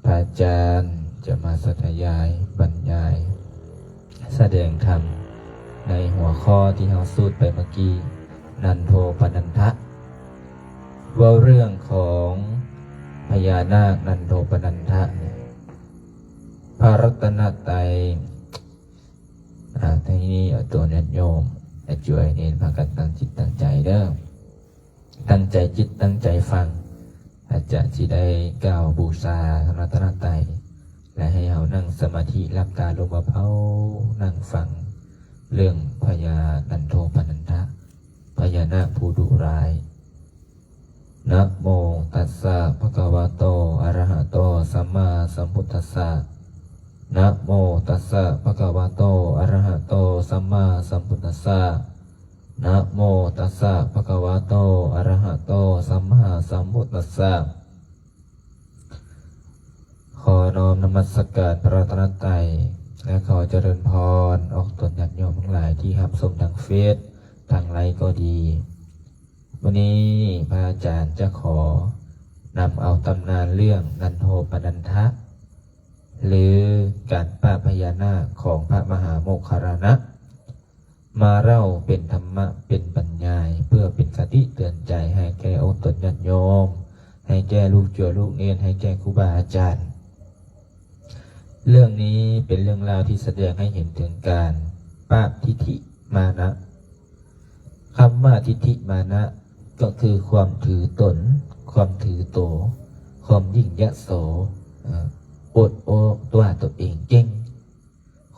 ພະອາຈານຈະມາສາທະຍາຍບັນຍາຍສະແດງທຳໃນຫົວຂໍ້ທີ່ເຮົາສູດໄປເມື່ອກີ້ ນັນໂທປະນັນທະ ເວົ້າເລື່ອງຂອງພະຍານາກນັນໂທປະນັນທະ ພະລັດຕະນະໄຕ ອ່າ ໃນທີ່ນີ້ເອົາຕົວຍາດໂຍມ ອາຈວຍເນນ ພາກັນຕັ້ງຈິດຕັ້ງໃຈເດີ້ ຕັ້ງໃຈຈິດຕັ້ງໃຈຟັງ ອາຈານຊິໄດ້ກ່າວບູຊາພະລັດຕະນະໄຕ ແລະ ໃຫ້ເຮົານັ່ງສະມາທິ ຫຼັບຕາລົງເບົາໆ ນັ່ງຟັງເລື່ອງພະຍານັນໂທປະນັນທະ ພະຍານາກຜູ້ດຸຮ້າຍ. ນະໂມຕັດສະ ພະຄະວະໂຕ ອະລະຫະໂຕ ສຳມາສຳພຸດທັດສະ. ນະໂມຕັດສະ ພະຄະວະໂຕ ອະລະຫະໂຕ ສຳມາສຳພຸດທັດສະ. ນະໂມຕັດສະ ພະຄະວະໂຕ ອະລະຫະໂຕ ສຳມາສຳພຸດທັດສະ. ຂໍນ້ອມນະມັດສະການພະລັດຕະນະໄຕ ແລະ ຂໍຈະເລີນພອນອອກຕົນຍາດໂຍມທັງຫຼາຍທີ່ຮັບຊົມທາງເຟສ ທາງໄລກໍດີ. ມື້ນີ້ພະອາຈານຈະຂໍນຳເອົາຕຳນານເລື່ອງນັນໂທປະນັນທະ ຫຼື ການປາບພະຍານາກຂອງພະມະຫາໂມກຄະລານະ ມາເລົ່າເປັນທຳມະ ເປັນບັນຍາຍ ເພື່ອເປັນຄະຕິເຕືອນໃຈໃຫ້ແກ່ອົກຕົນຍາດໂຍມ, ໃຫ້ແກ່ລູກຈົວລູກເນນ, ໃຫ້ແກ່ຄູບາອາຈານ. ເລື່ອງນີ້ເປັນເລື່ອງລາວທີ່ສະແດງໃຫ້ເຫັນເຖິງການປາບທິດຖິມານະ. ຄຳວ່າທິດຖິມານະ ກໍຄືຄວາມຖືຕົນ, ຄວາມຖືໂຕ, ຄວາມຍິ່ງຍະໂສ, ເອີ ອົດໂອ້ຕົວໂຕເອງເກັ່ງ.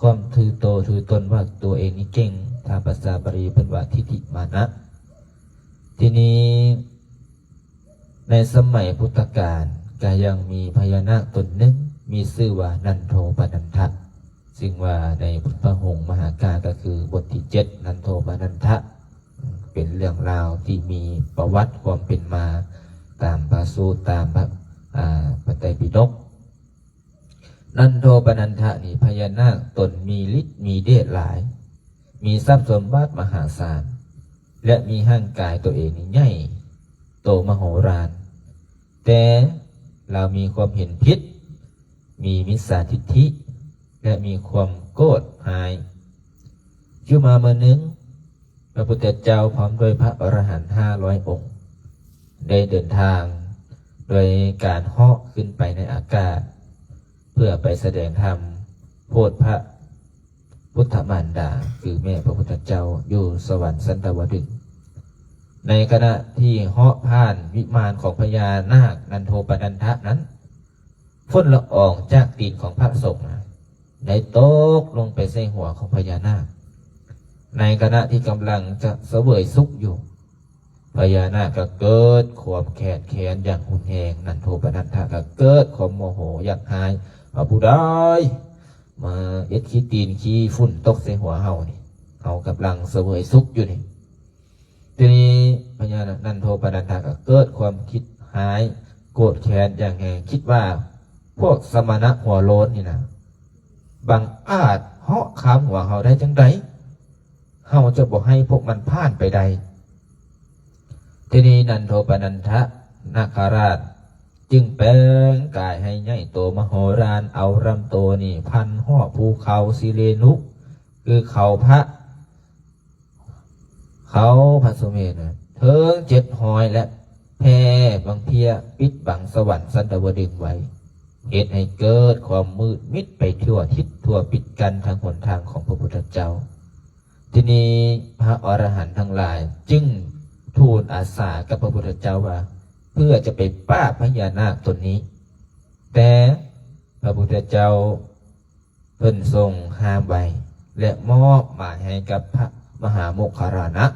ຄວາມຖືໂຕຖືຕົນວ່າຕົວເອງນີ້ເກັ່ງ, ຖ້າພາສາບາລີເພິ່ນວ່າທິດຖິມານະ. ທີນີ້ໃນສະໄໝພຸດທະການ ກະຍັງມີພະຍານາກຕົນໜຶ່ງ ມີຊື່ວ່ານັນໂທປະນັນທະ, ຊຶ່ງວ່າໃນພຸດທະຫົງມະຫາການ ກະຄືບົດທີເຈັດ ນັນໂທປະນັນທະ, ເປັນເລື່ອງລາວທີ່ມີປະຫວັດຄວາມເປັນມາຕາມພະສູດ ຕາມພະ ອາ ພະໄຕປິດົກ. ນັນໂທປະນັນທະນີ້ ພະຍານາກຕົນມີລິດມີເດດຫຼາຍ, ມີຊັບສົມບັດມະຫາສານ ແລະ ມີຮ່າງກາຍຕົວເອງນີ້ໃຫຍ່ໂຕມະໂຫລານ, ແຕ່ລາວມີຄວາມເຫັນຜິດ, ມີມິດສາທິດຖິ ແລະ ມີຄວາມໂກດຮ້າຍ. ຢູ່ມາມື້ໜຶ່ງ, ພະພຸດທະເຈົ້າພ້ອມດ້ວຍພະອໍລະຫັນຫ້າຮ້ອຍອົງ ໄດ້ເດີນທາງໂດຍການເຫາະຂຶ້ນໄປໃນອາກາດ ເພື່ອໄປສະແດງທຳໂພດພະພຸດທະມານດາ ຄືແມ່ພະພຸດທະເຈົ້າ ຢູ່ສະຫວັນສັນຕະວະດຶງ. ໃນຂະນະທີ່ເຫາະຜ່ານວິມານຂອງພະຍານາກນັນໂທປະນັນທະນັ້ນ, ຝຸ່ນລະອອງຈາກຕີນຂອງພະສົງນະ ໄດ້ຕົກລົງໄປໃສ່ຫົວຂອງພະຍານາກ. ໃນຂະນະທີ່ກຳລັງຈະສະເຫວີຍສຸກຢູ່, ພະຍານາກກໍເກີດຄວາມແຄດແຄ້ນຢ່າງຮຸນແຮງ, ນັນໂທປະນັນທະກໍເກີດຄວາມໂມໂຫຢາກຮ້າຍ, ວ່າຜູ້ໃດມາເຮັດຂີ້ຕີນຂີ້ຝຸ່ນຕົກໃສ່ຫົວເຮົານີ້, ເຮົາກຳລັງສະເຫວີຍສຸກຢູ່ນີ້. ທີນີ້ພະຍານາກນັນໂທປະນັນທະກໍເກີດຄວາມຄິດຮ້າຍໂກດແຄ້ນຢ່າງແຮງ, ຄິດວ່າພວກສະມະນະຫົວໂລ້ນນີ້ນະ ບັງອາດເຫ າະຂ້າມຫົວເຮົາໄດ້ຈັ່ງໃດ? ເຮົາຈະບໍ່ໃຫ້ພວກມັນຜ່ານໄປໄດ້. ທີນີ້ນັນໂທປະນັນທະນາຄະລາດຈຶ່ງແປງກາຍໃຫ້ໃຫຍ່ໂຕມະໂຫລານ ເອົາລຳໂຕນີ້ພັນຮອບພູເຂົາສິເລນຸ ຄືເຂົາພະ ເຂົາພະສຸເມນນະ ເຖິງເຈັດຮ້ອຍ ແລະ ແຜ່ບັງເພຍປິດບັງສະຫວັນສັນດາວະດຶງໄວ້ ເຮັດໃຫ້ເກີດຄວາມມືດມິດໄປທົ່ວທິດທົ່ວປິດກັ້ນທາງຫົນທາງຂອງພະພຸດທະເຈົ້າ. ທີນີ້ພະອໍລະຫັນທັງຫຼາຍຈຶ່ງທູນອາສາກັບພະພຸດທະເຈົ້າວ່າ ເພື່ອຈະໄປປາບພະຍານາກຕົນນີ້, ແຕ່ພະພຸດທະເຈົ້າ ເພິ່ນຊົງຫ້າມໄວ້ ແລະ ມອບໝາຍໃຫ້ກັບພະມະຫາໂມກຄະລານະ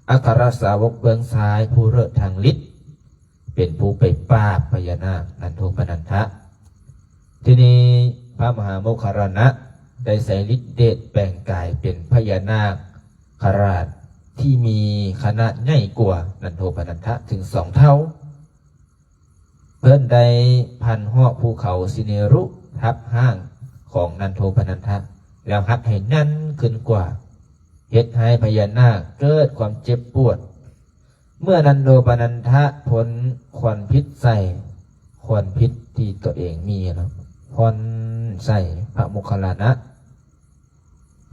ອັກຄະລະສາວົກເບື້ອງຊ້າຍຜູ້ເລີດທາງລິດ ເປັນຜູ້ໄປປາບພະຍານາກນັນໂທປະນັນທະ. ທີນີ້ພະມະຫາໂມກຄະລານະໄດ້ໃຊ້ລິດເດດແປງກາຍເປັນພະຍານາກຄະລາດທີ່ມີຂະໜາດໃຫຍ່ກວ່ານັນໂທປະນັນທະເຖິງສອງເທົ່າ. ເພິ່ນໄດ້ພັນຮອບພູເຂົາສິເນລຸທັບຮ່າງຂອງນັນໂທປະນັນທະ ແລ້ວຮັດໃຫ້ແໜ້ນຂຶ້ນກວ່າ ເຮັດໃຫ້ພະຍານາກເກີດຄວາມເຈັບປວດ. ເມື່ອນັນໂທປະນັນທະພົ່ນຄວັນພິດໃສ່ ຄວັນພິດທີ່ຕົວເອງມີນະ ພົ່ນໃສ່ພະໂມກຄະລານະ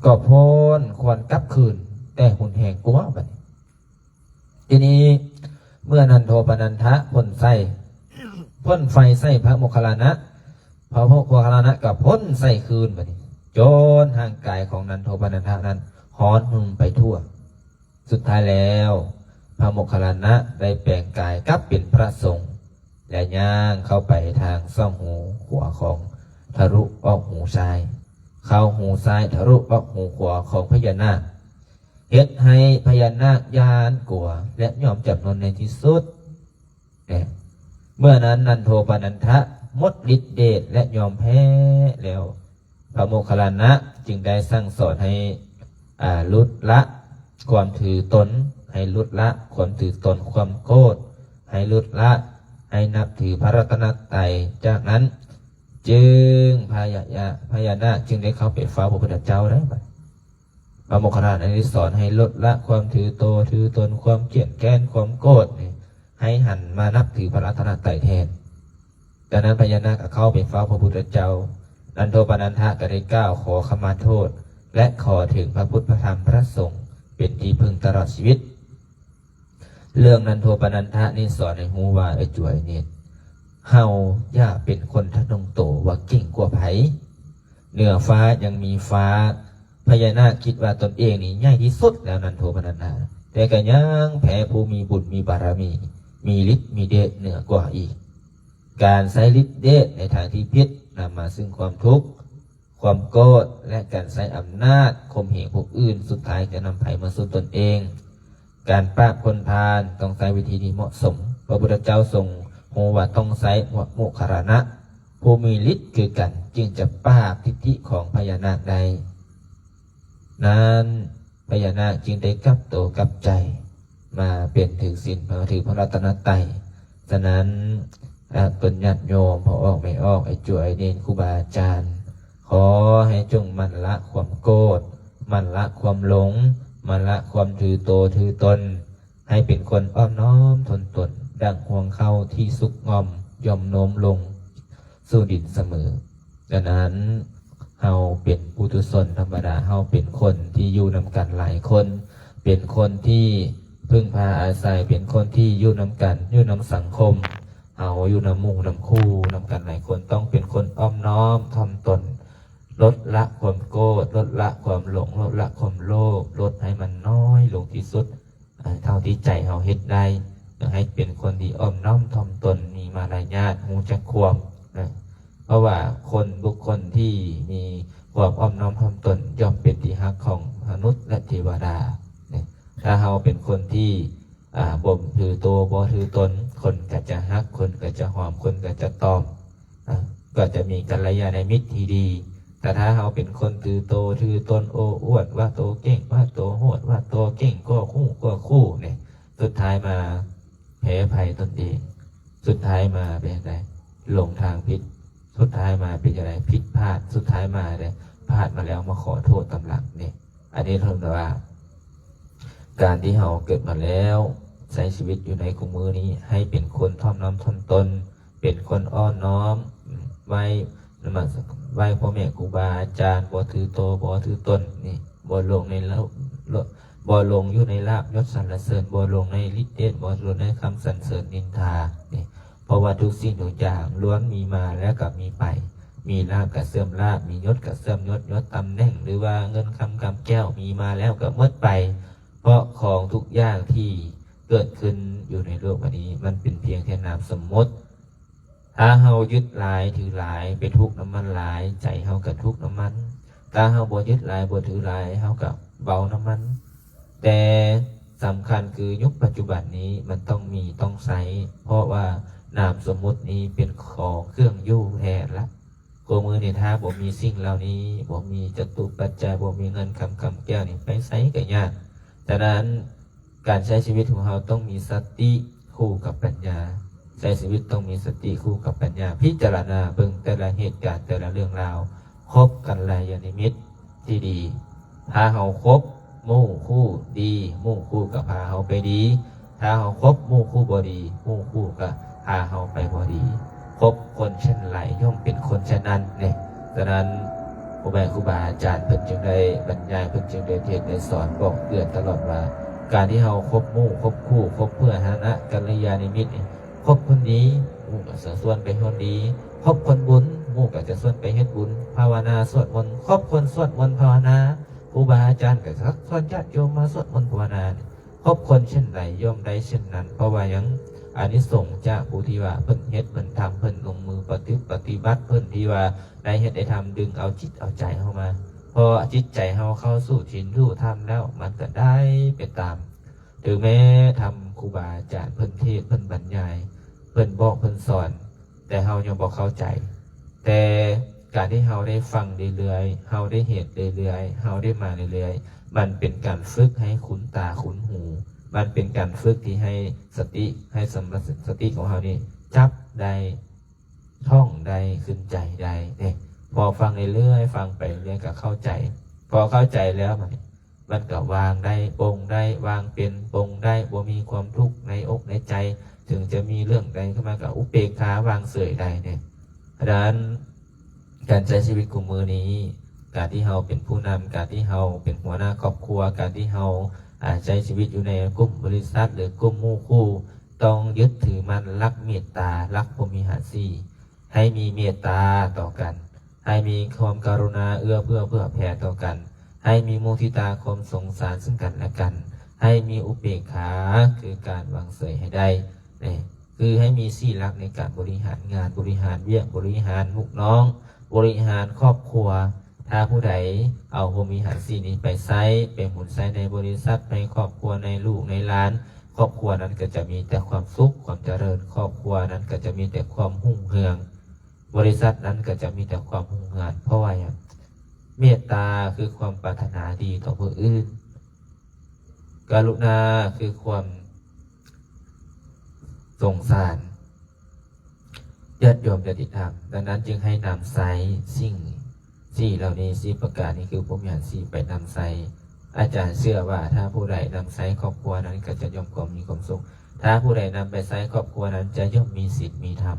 ກໍພົ່ນຄວັນກັບຄືນ ແຕ່ຮຸນແຮງກວ່າບັດນີ້. ທີນີ້ເມື່ອນັນໂທປະນັນທະພົ່ນໃສ່ ພົ່ນໄຟໃສ່ພະໂມກຄະລານະ ພະໂມກຄະລານະກໍພົ່ນໃສ່ຄືນບັດນີ້ ຈົນຮ່າງກາຍຂອງນັນໂທປະນັນທະນັ້ນຮ້ອນຮຸ່ມໄປທົ່ວ. ສຸດທ້າຍແລ້ວ ພະໂມກຄະລານະໄດ້ແປງກາຍກັບເປັນພະສົງ ແລະ ຍ່າງເຂົ້າໄປທາງຊ່ອງຫູຂວາຂອງ ທະລຸອອກຫູຊ້າຍ ເຂົ້າຫູຊ້າຍ ທະລຸອອກຫູຂວາຂອງພະຍານາກ ເຮັດໃຫ້ພະຍານາກຢ້ານກົວ ແລະ ຍອມຈຳນົນໃນທີ່ສຸດ. ເອີ ເມື່ອນັ້ນນັນໂທປະນັນທະໝົດລິດເດດ ແລະ ຍອມແພ້ແລ້ວ ພະໂມກຄະລານະຈຶ່ງໄດ້ສັ່ງສອນໃຫ້ ອາ ຫຼຸດລະຄວາມຖືຕົນ, ໃຫ້ຫຼຸດລະຄວາມຖືຕົນ, ຄວາມໂກດ, ໃຫ້ຫຼຸດລະ, ໃຫ້ນັບຖືພະລັດຕະນະໄຕ. ຈາກນັ້ນຈຶ່ງພະຍາ ພະຍານາກຈຶ່ງໄດ້ເຂົ້າໄປເຝົ້າພະພຸດທະເຈົ້າໄດ້ບັດ. ພະໂມກຄະລານະໄດ້ສອນໃຫ້ຫຼຸດລະຄວາມຖືໂຕຖືຕົນ, ຄວາມກຽດແຄ້ນ, ຄວາມໂກດນີ້ ໃຫ້ຫັນມານັບຖືພະລັດຕະນະໄຕແທນ. ຈາກນັ້ນພະຍານາກກໍເຂົ້າໄປເຝົ້າພະພຸດທະເຈົ້າ. ນັນໂທປະນັນທະກໍໄດ້ກ່າວຂໍຂະມາໂທດ ແລະ ຂໍເຖິງພະພຸດ ພະທຳ ພະສົງ ເປັນທີ່ເພິ່ງຕະຫຼອດຊີວິດ. ເລື່ອງນັນໂທປະນັນທະນີ້ສອນໃຫ້ຮູ້ວ່າ ເອີ ຈວຍເນດ ເຮົາຢ່າເປັນຄົນທະນົງໂຕວ່າເກັ່ງກວ່າໃຜ. ເໜືອຟ້າຍັງມີຟ້າ. ພະຍານາກຄິດວ່າຕົນເອງນີ້ໃຫຍ່ທີ່ສຸດແລ້ວ ນັນໂທປະນັນທະ ແຕ່ກໍຍັງແພ້ຜູ້ມີບຸນມີບາລະມີ, ມີລິດມີເດດເໜືອກວ່າອີກ. ການໃຊ້ລິດເດດໃນທາງທີ່ຜິດນຳມາຊຶ່ງຄວາມທຸກ, ຄວາມໂກດ ແລະ ການໃຊ້ອຳນາດຂົ່ມເຫງຜູ້ອື່ນ ສຸດທ້າຍຈະນຳໄພມາສູ່ຕົນເອງ. ການປາບຄົນພານຕ້ອງໃຊ້ວິທີທີ່ເໝາະສົມ. ພະພຸດທະເຈົ້າຊົງຮູ້ວ່າຕ້ອງໃຊ້ໂມກຄະລານະ ຜູ້ມີລິດຄືກັນ ຈຶ່ງຈະປາບທິດຖິຂອງພະຍານາກໄດ້. ນັ້ນພະຍານາກຈຶ່ງໄດ້ກັບໂຕກັບໃຈມາເປັນຖືສິນ ມາຖືພະລັດຕະນະໄຕ. ສະນັ້ນ ອາ ເປັນຍາດໂຍມ ພໍ່ອອກແມ່ອອກ ໄອ້ຈົວໄອ້ເນນ ຄູບາອາຈານ ຂໍໃຫ້ຈົ່ງໝັ່ນລະຄວາມໂກດ, ໝັ່ນລະຄວາມຫຼົງ, ໝັ່ນລະຄວາມຖືໂຕຖືຕົນ, ໃຫ້ເປັນຄົນອ່ອນນ້ອມທົນຕົນ ດັ່ງຮວງເຄົ້າທີ່ສຸກງ່ອມ ຢ່ອມໂນ້ມລົງສູ່ດິນສະເໝີ. ດັ່ງນັ້ນ ເຮົາເປັນປຸຖຸຊົນທຳມະດາ, ເຮົາເປັນຄົນທີ່ຢູ່ນຳກັນຫຼາຍຄົນ, ເປັນຄົນທີ່ເພິ່ງພາອາໄສ, ເປັນຄົນທີ່ຢູ່ນຳກັນ, ຢູ່ນຳສັງຄົມ, ເຮົາຢູ່ນຳໝູ່ນຳຄູ່ນຳກັນຫຼາຍຄົນ, ຕ້ອງເປັນຄົນອ່ອມນ້ອມຖ່ອມຕົນ, ລົດລະຄວາມໂກດ, ລົດລະຄວາມຫຼົງ, ລົດລະຄວາມໂລບ, ລົດໃຫ້ມັນນ້ອຍລົງທີ່ສຸດ. ເອີ ເທົ່າທີ່ໃຈເຮົາເຮັດໄດ້, ໃຫ້ເປັນຄົນທີ່ອ່ອມນ້ອມຖ່ອມຕົນ, ມີມາລະຍາດ, ຮູ້ຈັກຄວາມ, ເອີ ເພາະວ່າຄົນ ບຸກຄົນທີ່ມີຄວາມອ່ອມນ້ອມຖ່ອມຕົນ ຍ່ອມເປັນທີ່ຮັກຂອງມະນຸດ ແລະ ເທວະດາ. ຖ້າເຮົາເປັນຄົນທີ່ ອາ ບໍ່ຖືໂຕ ບໍ່ຖືຕົນ, ຄົນກໍຈະຮັກ, ຄົນກໍຈະຫອມ, ຄົນກໍຈະຕອມ. ອ່າ ກໍຈະມີກັນລະຍານະມິດທີ່ດີ. ແຕ່ຖ້າເຮົາເປັນຄົນຖືໂຕຖືຕົນ ໂອ້ອວດວ່າໂຕເກັ່ງ ວ່າໂຕໂຫດ ວ່າໂຕເກັ່ງ ກໍຮູ້ກໍຄູ່ນີ້ ສຸດທ້າຍມາແພ້ໄພຕົນເອງ, ສຸດທ້າຍມາເປັນຈັ່ງໃດ? ຫຼົງທາງຜິດ, ສຸດທ້າຍມາເປັນຈັ່ງໃດ? ຜິດພາດ, ສຸດທ້າຍມາໃດ? ພາດມາແລ້ວມາຂໍໂທດຕາມຫຼັງນີ້. ອັນນີ້ເພິ່ນວ່າ ການທີ່ເຮົາເກີດມາແລ້ວ ໃຊ້ຊີວິດຢູ່ໃນຄູ່ມື້ນີ້ ໃຫ້ເປັນຄົນຖ່ອມນ້ອມຖ່ອມຕົນ, ເປັນຄົນອ່ອນນ້ອມ, ໄຫວ້ນະມັດ ໄຫວ້ພໍ່ແມ່ຄູບາອາຈານ, ບໍ່ຖືໂຕ ບໍ່ຖືຕົນນີ້, ບໍ່ຫຼົງໃນລາບ ບໍ່ຫຼົງຢູ່ໃນລາບຍົດສັນລະເສີນ, ບໍ່ຫຼົງໃນລິດເດດ, ບໍ່ຫຼົງໃນຄຳສັນເສີນນິນທານີ້. ເພາະວ່າທຸກສິ່ງທຸກຢ່າງລ້ວນມີມາແລ້ວກໍມີໄປ, ມີລາບກໍເສື່ອມລາບ, ມີຍົດກໍເສື່ອມຍົດ, ຍົດຕຳແໜ່ງ ຫຼືວ່າເງິນຄຳກຳແກ້ວມີມາແລ້ວກໍໝົດໄປ. ເພາະຂອງທຸກຢ່າງທີ່ເກີດຂຶ້ນຢູ່ໃນໂລກໃບນີ້ ມັນເປັນພຽງແຕ່ນາມສົມມຸດ. ຖ້າເຮົາຍຶດຫຼາຍຖືຫຼາຍ, ໄປທຸກນຳມັນຫຼາຍ, ໃຈເຮົາກໍທຸກນຳມັນ. ຖ້າເຮົາບໍ່ຍຶດຫຼາຍ, ບໍ່ຖືຫຼາຍ, ເຮົາກໍເບົານຳມັນ. ແຕ່ສຳຄັນຄືຍຸກປັດຈຸບັນນີ້ມັນຕ້ອງມີຕ້ອງໃຊ້, ເພາະວ່ານາມສົມມຸດນີ້ເປັນຂອງເຄື່ອງຢູ່ແທນລະ. ຄູ່ມື້ນີ້ຖ້າບໍ່ມີສິ່ງເຫຼົ່ານີ້, ບໍ່ມີຈະຕຸປັດໄຈ, ບໍ່ມີເງິນຄຳກຳແກ້ວນີ້, ໄປໃສກໍຍາກ. ສະນັ້ນ ການໃຊ້ຊີວິດຂອງເຮົາຕ້ອງມີສະຕິຄູ່ກັບປັນຍາ. ໃຊ້ຊີວິດຕ້ອງມີສະຕິຄູ່ກັບປັນຍາ, ພິຈາລະນາເບິ່ງແຕ່ລະເຫດການ, ແຕ່ລະເລື່ອງລາວ, ຄົບກັນລະຍານມິດທີ່ດີ. ຖ້າເຮົາຄົບໝູ່ຄູ່ດີ, ໝູ່ຄູ່ກໍພາເຮົາໄປດີ. ຖ້າເຮົາຄົບໝູ່ຄູ່ບໍ່ດີ, ໝູ່ຄູ່ກໍພາເຮົາໄປບໍ່ດີ. ຄົບຄົນເຊັ່ນໃດ ຍ່ອມເປັນຄົນເຊັ່ນນັ້ນເດ້. ສະນັ້ນ ພໍ່ແມ່ຄູບາອາຈານເພິ່ນຈຶ່ງໄດ້ບັນຍາຍ, ເພິ່ນຈຶ່ງໄດ້ເທດໄດ້ສອນ, ບອກເຕືອນຕະຫຼອດວ່າ ການທີ່ເຮົາຄົບໝູ່, ຄົບຄູ່, ຄົບເພື່ອນຫານະກັນລະຍານມິດນີ້, ຄົບຄົນດີ, ໝູ່ກໍຈະຊວນໄປຄົນດີ, ຄົບຄົນບຸນ, ໝູ່ກໍຈະຊວນໄປເຮັດບຸນ, ພາວະນາ, ສວດມົນ, ຄົບຄົນສວດມົນ, ພາວະນາ, ຄູບາອາຈານກໍຈະຊັກຊວນຍາດໂຍມມາສວດມົນ, ພາວະນາ. ຄົບຄົນເຊັ່ນໃດ ຍ່ອມໄດ້ເຊັ່ນນັ້ນ. ເພາະວ່າຫຍັງ? ອານິສົງຈາກຜູ້ທີ່ວ່າເພິ່ນເຮັດ, ເພິ່ນທຳ, ເພິ່ນລົງມືປະຕິ, ປະຕິບັດ, ເພິ່ນທີ່ວ່າໄດ້ເຮັດໄດ້ທຳ, ດຶງເອົາຈິດເອົາໃຈເຮົາມາ. ເພາະຈິດໃຈເຮົາເຂົ້າສູ່ສິນ, ສູ່ທຳແລ້ວ, ມັນກໍໄດ້ໄປຕາມ. ເຖິງແມ້ທຳຄູບາອາຈານເພິ່ນເທດ, ເພິ່ນບັນຍາຍ, ເພິ່ນບອກ, ເພິ່ນສອນ, ແຕ່ເຮົາຍັງບໍ່ເຂົ້າໃຈ. ແຕ່ການທີ່ເຮົາໄດ້ຟັງເລື້ອຍໆ, ເຮົາໄດ້ເຮັດເລື້ອຍໆ, ເຮົາໄດ້ມາເລື້ອຍໆ, ມັນເປັນການຝຶກໃຫ້ຄຸ້ນຕາຄຸ້ນຫູ, ມັນເປັນການຝຶກທີ່ໃຫ້ສະຕິ, ໃຫ້ສຳມາສະຕິຂອງເຮົານີ້ຈັບໄດ້, ທ່ອງໄດ້, ຂຶ້ນໃຈໄດ້ເດ້. ພໍຟັງເລື້ອຍໆ, ຟັງໄປເລື້ອຍໆ ກໍເຂົ້າໃຈ. ພໍເຂົ້າໃຈແລ້ວ ມັນ ມັນກໍວາງໄດ້, ປົງໄດ້, ວາງເປັນ, ປົງໄດ້, ບໍ່ມີຄວາມທຸກໃນອົກໃນໃຈ. ເຖິງຈະມີເລື່ອງໃດຂຶ້ນມາກໍອຸເບກຂາ, ວາງເສີຍໄດ້ເດ້. ສະນັ້ນ ການໃຊ້ຊີວິດຄູ່ມື້ນີ້, ການທີ່ເຮົາເປັນຜູ້ນຳ, ການທີ່ເຮົາເປັນຫົວໜ້າຄອບຄົວ, ການທີ່ເຮົາ ອາ ໃຊ້ຊີວິດຢູ່ໃນກຸ່ມບໍລິສັດ ຫຼື ກຸ່ມໝູ່ຄູ່, ຕ້ອງຍຶດຖືໝັ້ນຫຼັກເມດຕາ, ຫຼັກພົມວິຫານສີ່. ໃຫ້ມີເມດຕາຕໍ່ກັນ, ໃຫ້ມີຄວາມກະລຸນາເອື້ອເຟື້ອເຜື່ອແຜ່ຕໍ່ກັນ, ໃຫ້ມີມຸທິຕາຄວາມສົງສານຊຶ່ງກັນແລະກັນ, ໃຫ້ມີອຸເບກຂາ ຄືການວາງເສີຍໃຫ້ໄດ້. ນີ້ຄືໃຫ້ມີສີ່ຫຼັກໃນການບໍລິຫານງານ, ບໍລິຫານວຽກ, ບໍລິຫານລູກນ້ອງ, ບໍລິຫານຄອບຄົວ. ຖ້າຜູ້ໃດເອົາພົມວິຫານສີ່ນີ້ໄປໃຊ້, ໄປໝູນໃຊ້ໃນບໍລິສັດ, ໃນຄອບຄົວ, ໃນລູກໃນຫຼານ, ຄອບຄົວນັ້ນກໍຈະມີແຕ່ຄວາມສຸກ, ຄວາມຈະເລີນ, ຄອບຄົວນັ້ນກໍຈະມີແຕ່ຄວາມຮຸ່ງເຮືອງ. ບໍລິສັດນັ້ນກໍຈະມີແຕ່ຄວາມຮຸ່ງເຮືອງ. ເພາະວ່າຫຍັງ? ເມດຕາຄືຄວາມປາດຖະໜາດີຕໍ່ຜູ້ອື່ນ, ກະລຸນາຄືຄວາມສົງສານ, ຍາດໂຍມຈະຕິດຕາມ. ດັ່ງນັ້ນຈຶ່ງໃຫ້ນຳໃຊ້ສິ່ງສີ່ເຫຼົ່ານີ້, ສີ່ປະການນີ້ ຄືພົມວິຫານສີ່ ໄປນຳໃຊ້. ອາຈານເຊື່ອວ່າ ຖ້າຜູ້ໃດນຳໃຊ້, ຄອບຄົວນັ້ນກໍຈະຍ່ອມຄວາມມີຄວາມສຸກ. ຖ້າຜູ້ໃດນຳໄປໃຊ້, ຄອບຄົວນັ້ນຈະຍ່ອມມີສິນມີທຳ,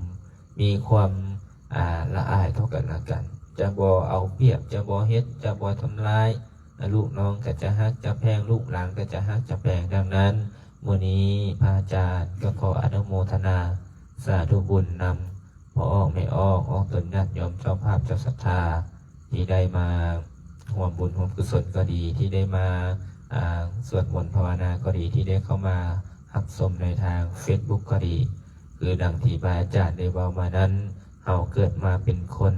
ມີຄວາມ ອາ ລະອາຍຕໍ່ກັນລະກັນ, ຈະບໍ່ເອົາປຽບ, ຈະບໍ່ເຮັດ, ຈະບໍ່ທຳລາຍ. ອາ ລູກນ້ອງກໍຈະຮັກຈະແພງ, ລູກຫຼານກໍຈະຮັກຈະແພງ. ດັ່ງນັ້ນ ມື້ນີ້ພະອາຈານກໍຂໍອະນຸໂມທະນາສາທຸບຸນນຳພໍ່ອອກແມ່ອອກ, ອອກຕົນຍາດໂຍມເຈົ້າພາບເຈົ້າສັດທາ ທີ່ໄດ້ມາຮ່ວມບຸນຮ່ວມກຸສົນກໍດີ, ທີ່ໄດ້ມາ ອາ ສວດມົນພາວະນາກໍດີ, ທີ່ໄດ້ເຂົ້າມາຮັບຊົມໃນທາງເຟສບຸກກໍດີ. ຄືດັ່ງທີ່ພະອາຈານໄດ້ເວົ້າມານັ້ນ, ເຮົາເກີດມາເປັນຄົນ,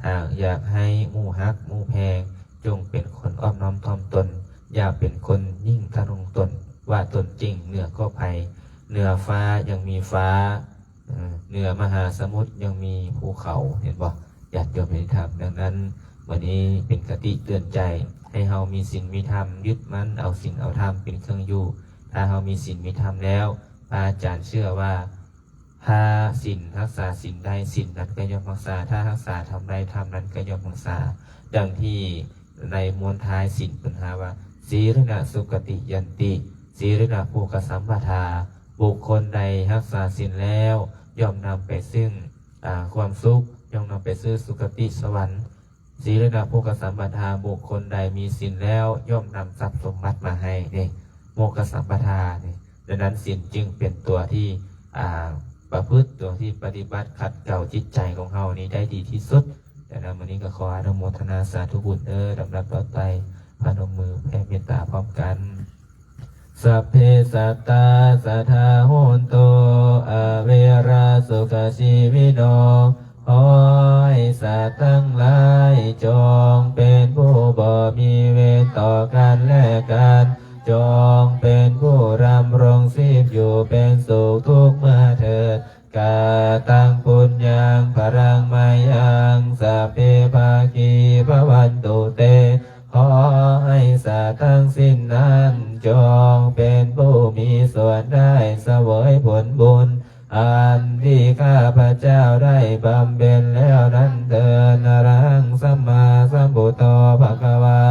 ຫາກຢາກໃຫ້ໝູ່ຮັກໝູ່ແພງ, ຈົ່ງເປັນຄົນອ່ອນນ້ອມຖ່ອມຕົນ, ຢ່າເປັນຄົນຍິ່ງທະນົງຕົນ, ວ່າຕົນເກັ່ງເໜືອກອບໄພ, ເໜືອຟ້າຍັງມີຟ້າ, ເໜືອມະຫາສະໝຸດຍັງມີພູເຂົາ, ເຫັນບໍ່? ຍາດໂຍມເຫັນທຳ. ດັ່ງນັ້ນ ມື້ນີ້ເປັນຄະຕິເຕືອນໃຈ ໃຫ້ເຮົາມີສິນມີທຳ, ຍຶດໝັ້ນເອົາສິນເອົາທຳເປັນເຄື່ອງຢູ່. ຖ້າເຮົາມີສິນມີທຳແລ້ວ, ພະອາຈານເຊື່ອວ່າ ຖ້າສິນ ຮັກສາສິນໄດ້, ສິນນັ້ນກໍຍ່ອມຮັກສາ, ຖ້າຮັກສາທຳໄດ້, ທຳນັ້ນກໍຍ່ອມຮັກສາ. ດັ່ງທີ່ໃນມວນທ້າຍສິນເພິ່ນຫາວ່າ ສີລິນະ ສຸຄະຕິ ຍັນຕິ ສີລິນະ ໂພຄະສຳປະທາ ບຸກຄົນໃດຮັກສາສິນແລ້ວ ຍ່ອມນຳໄປຊຶ່ງ ອາ ຄວາມສຸກ ຍ່ອມນຳໄປສູ່ສຸຄະຕິສະຫວັນ. ສີລິນະ ໂພຄະສຳປະທາ ບຸກຄົນໃດມີສິນແລ້ວ ຍ່ອມນຳຊັບສົມບັດມາໃຫ້ເດ້ ໂພຄະສຳປະທານີ້. ດັ່ງນັ້ນ ສິນຈຶ່ງເປັນຕົວທີ່ ອາ ປະພຶດ ຕົວທີ່ປະຕິບັດຂັດເກົາຈິດໃຈຂອງເຮົານີ້ໄດ້ດີທີ່ສຸດ. ດັ່ງນັ້ນ ມື້ນີ້ກໍຂໍອະນຸໂມທະນາສາທຸບຸນເດີ. ລຳດັບຕໍ່ໄປ ພະນົມມືແຜ່ເມດຕາພ້ອມກັນ. Sabbe sattā sadā hontu, averā sukhajīvino. ຂໍໃຫ້ສັດທັງຫຼາຍຈົ່ງເປັນຜູ້ບໍ່ມີເວນຕໍ່ກັນແລະກັນ, ຈົ່ງເປັນຜູ້ດຳລົງຊີບຢູ່ເປັນສຸກທຸກເມື່ອເທີ້ນ. Kataṃ puññaṃ phalaṃ mayhaṃ sabbe bhāgī bhavantu te. ຂໍໃຫ້ສັດທັງສິ້ນນັ້ນຈົ່ງເປັນຜູ້ມີສ່ວນໄດ້ສະເຫວີຍຜົນບຸນ ອັນທີ່ຂ້າພະເຈົ້າໄດ້ບຳເພັນແລ້ວນັ້ນເທີ້ນ. Arahaṃ sammāsambuddho bhagavā,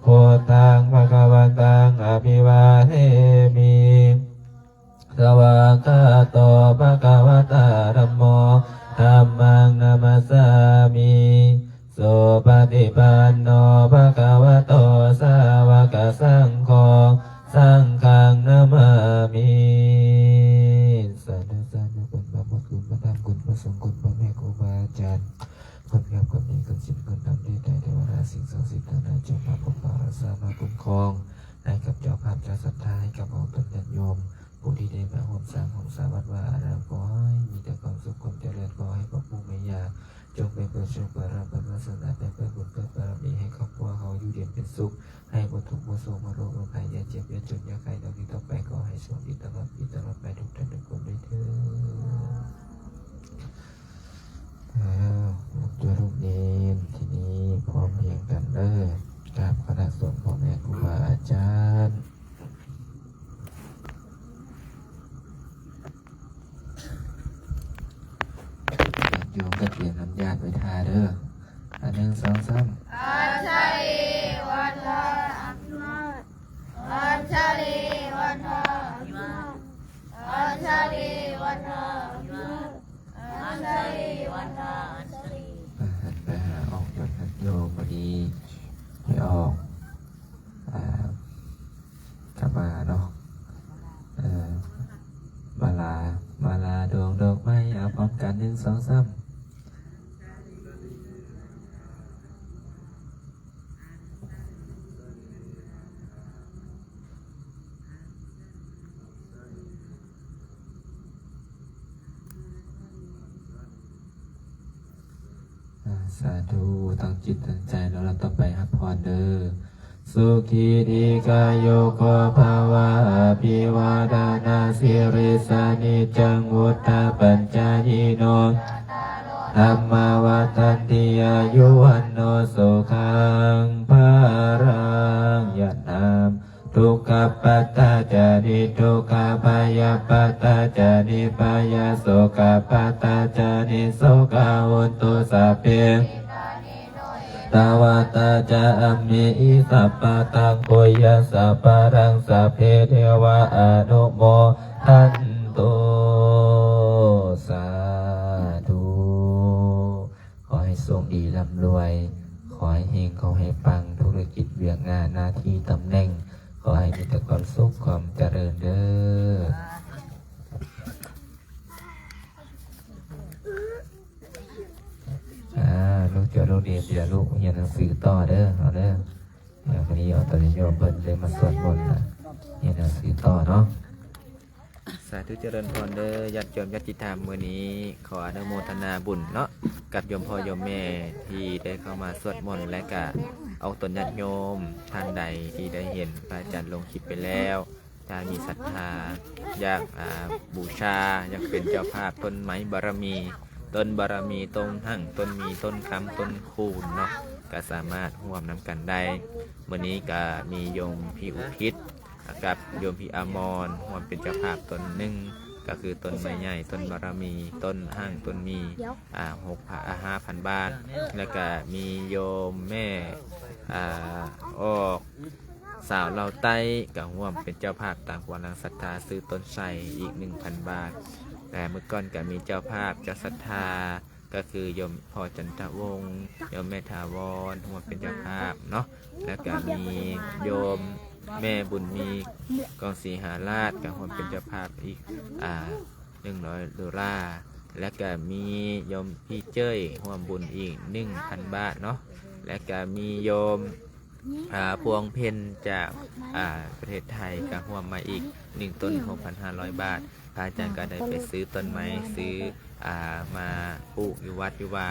buddhaṃ bhagavantaṃ abhivādemi. Svākkhāto bhagavatā dhammo, dhammaṃ namassāmi. Supaṭipanno bhagavato sāvakasaṅgho, saṅghaṃ namāmi. ສາທຸ ສາທຸ ຄຸນພະພຸດ ຄຸນພະທຳ ຄຸນພະສົງ ຄຸນພໍ່ແມ່ຄູບາອາຈານ ຄຸນງາມ ຄຸນດີ ຄຸນສິນ ຄຸນທຳ ເທວະດາ ສິ່ງສັກສິດທັງຫຼາຍ ຈົ່ງມາປົກປັກຮັກສາ ມາຄຸ້ມຄອງ ໃຫ້ກັບເຈົ້າພາບ ເຈົ້າສັດທາ ໃຫ້ກັບອອກຕົນຍາດໂຍມ ຜູ້ທີ່ໄດ້ມາຮ່ວມສ້າງໂຮງສາວັດວາອາຣາມ ຂໍໃຫ້ມີແຕ່ຄວາມສຸກຄວາມຈະເລີນ, ຂໍໃຫ້ພໍ່ປູ່ແມ່ຍ່າຈົ່ງໄປເກີດໂຊກໄປລາບໄປວາສະໜາ ໄປເກີດບຸນເກີດບາລະມີ ໃຫ້ຄອບຄົວເຮົາຢູ່ເຢັນເປັນສຸກ, ໃຫ້ບໍ່ທຸກບໍ່ໂສກບໍ່ໂລກບໍ່ໄພ ຢ່າເຈັບຢ່າຈົນຢ່າໄຂ້ ດັ່ງນີ້ຕໍ່ໄປ ຂໍໃຫ້ໂຊກດີຕະຫຼອດປີຕະຫຼອດໄປ ທຸກທ່ານທຸກຄົນດ້ວຍເທີ້ນ. ອ້າວ ລູກຕົວະລູກເນນ ທີນີ້ພ້ອມພຽງກັນເດີ ກາບຄະນະສົງ ພໍ່ແມ່ຄູບາອາຈານ. ຍາດໂຍມກໍຕຽມນ້ຳຢາດໄວ້ຖ້າເດີ. ອ່າ ໜຶ່ງ ສອງ ສາມ. Añjali vandaṃ, añjali vandaṃ, añjali vandaṃ, añjali vandaṃ. ອ່າ ຫັນໄປຫາອອກຍາດ ຍາດໂຍມ ບາດນີ້ໄປອອກ ອ່າ ກະມາເນາະ ເອີ ມາລາ ມາລາດອງດອກໄມ້ ເອົາພ້ອມກັນ ໜຶ່ງ ສອງ ສາມ. ສາທຸ ຕັ້ງຈິດຕັ້ງໃຈເນາະ ແລ້ວຕໍ່ໄປຮັບພອນເດີ. Sukhī dīghāyuko bhava, abhivādanasīlissa niccaṃ vuḍḍhāpacāyino, cattāro dhammā vaḍḍhanti, āyu vaṇṇo sukhaṃ balaṃ. Yathā dukkhappattā ca niddukkhā, bhayappattā ca nibbhayā, sokappattā ca nissokā, hontu sabbe hitāya. Ettāvatā ca amhehi sambhataṃ puññasampadaṃ sabbe devānumodantu. ສາທຸ ຂໍໃຫ້ໂຊກດີລ່ຳລວຍ ຂໍໃຫ້ເຮັງ ຂໍໃຫ້ປັງ ທຸລະກິດ ວຽກງານ ໜ້າທີ່ ຕຳແໜ່ງ ຂໍໃຫ້ມີແຕ່ຄວາມສຸກຄວາມຈະເລີນເດີ. ອ່າ ລູກເຈົ້າລູກເນນ ດຽວລູກຮຽນໜັງສືຕໍ່ເດີ ເອົາເດີ. ດຽວມື້ນີ້ເອົາຕອນຍາດໂຍມເພິ່ນໄດ້ມາສວດມົນນະ ຮຽນໜັງສືຕໍ່ເນາະ. ສາທຸ ຈະເລີນພອນເດີ ຍາດໂຍມຍາດຕິທຳ. ມື້ນີ້ຂໍອະນຸໂມທະນາບຸນເນາະ ກັບໂຍມພໍ່ໂຍມແມ່ທີ່ໄດ້ເຂົ້າມາສວດມົນ ແລະກະອອກຕົນຍາດໂຍມທ່ານໃດທີ່ໄດ້ເຫັນພະອາຈານລົງຄລິບໄປແລ້ວ ຖ້າມີສັດທາຢາກ ອາ ບູຊາ ຢາກເປັນເຈົ້າພາບຕົ້ນໄມ້ບາລະມີ ຕົ້ນບາລະມີ ຕົ້ນຮັ່ງ ຕົ້ນມີ ຕົ້ນຄຳ ຕົ້ນຄູນເນາະ ກະສາມາດຮ່ວມນຳກັນໄດ້. ມື້ນີ້ກະມີໂຍມພີ່ອຸທິດ ກັບໂຍມພີ່ອາມອນ ຮ່ວມເປັນເຈົ້າພາບຕົນໜຶ່ງ ກໍຄືຕົ້ນໄມ້ໃຫຍ່ ຕົ້ນບາລະມີ ຕົ້ນຮັ່ງ ຕົ້ນມີ ອ່າ ຫົກພັນ ອ່າ ຫ້າພັນບາດ ແລ້ວກະມີໂຍມແມ່ ອ່າ ອອກ ສາວລາວໃຕ້ ກໍຮ່ວມເປັນເຈົ້າພາບຕາມກຳລັງສັດທາ ຊື້ຕົ້ນໄຊອີກໜຶ່ງພັນບາດ. ແລະ ມື້ກ່ອນກໍມີເຈົ້າພາບເຈົ້າສັດທາ ກໍຄືໂຍມພໍ່ຈັນທະວົງ ໂຍມແມ່ຖາວອນ ຮ່ວມເປັນເຈົ້າພາບເນາະ. ແລ້ວກະມີໂຍມແມ່ບຸນມີ ກອງສີຫາລາດ ກໍຮ່ວມເປັນເຈົ້າພາບອີກ ອ່າ ໜຶ່ງຮ້ອຍໂດລາ. ແລ້ວກະມີໂຍມພີ່ເຈີ້ຍ ຮ່ວມບຸນອີກໜຶ່ງພັນບາດເນາະ. ແລ້ວກະມີໂຍມ ອ່າ ພວງເພັນ ຈາກ ອ່າ ປະເທດໄທ ກໍຮ່ວມມາອີກໜຶ່ງຕົ້ນ ຫົກພັນຫ້າຮ້ອຍບາດ. ພະອາຈານກໍໄດ້ໄປຊື້ຕົ້ນໄມ້ ຊື້ ອ່າ ມາປູກຢູ່ວັດຢູ່ວາ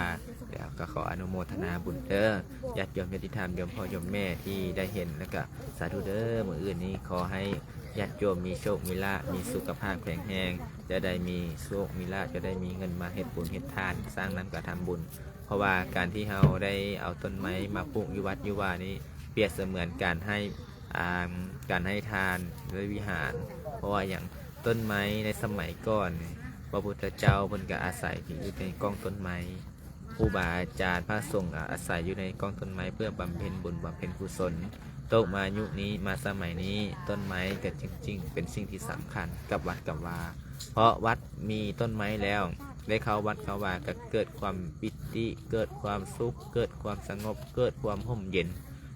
ແລ້ວກໍຂໍອະນຸໂມທະນາບຸນເດີ ຍາດໂຍມຍາດຕິທຳ ໂຍມພໍ່ໂຍມແມ່ທີ່ໄດ້ເຫັນ ແລ້ວກໍສາທຸເດີ. ມື້ອື່ນນີ້ຂໍໃຫ້ຍາດໂຍມມີໂຊກມີລາບ ມີສຸຂະພາບແຂງແຮງ ຈະໄດ້ມີໂຊກມີລາບ ຈະໄດ້ມີເງິນມາເຮັດບຸນເຮັດທານ ສ້າງນ້ຳກະທຳບຸນ. ເພາະວ່າການທີ່ເຮົາໄດ້ເອົາຕົ້ນໄມ້ມາປູກຢູ່ວັດຢູ່ວານີ້ ປຽບສະເໝືອນການໃຫ້ ອ່າ ການໃຫ້ທານໃນວິຫານ. ເພາະວ່າຫຍັງ? ຕົ້ນໄມ້ໃນສະໄໝກ່ອນ ພະພຸດທະເຈົ້າເພິ່ນກໍອາໄສຢູ່ໃນກ້ອງຕົ້ນໄມ້, ຄູບາອາຈານພະສົງກໍອາໄສຢູ່ໃນກ້ອງຕົ້ນໄມ້ ເພື່ອບຳເພັນບຸນບຳເພັນກຸສົນ. ຕົກມາຍຸກນີ້ ມາສະໄໝນີ້ ຕົ້ນໄມ້ກໍຈຶ່ງ ຈຶ່ງເປັນສິ່ງທີ່ສຳຄັນກັບວັດກັບວາ. ເພາະວັດມີຕົ້ນໄມ້ແລ້ວ ໄດ້ເຂົ້າວັດເຂົ້າວາ ກໍເກີດຄວາມປີຕິ ເກີດຄວາມສຸກ ເກີດຄວາມສະຫງົບ ເກີດຄວາມຮົ່ມເຢັນ.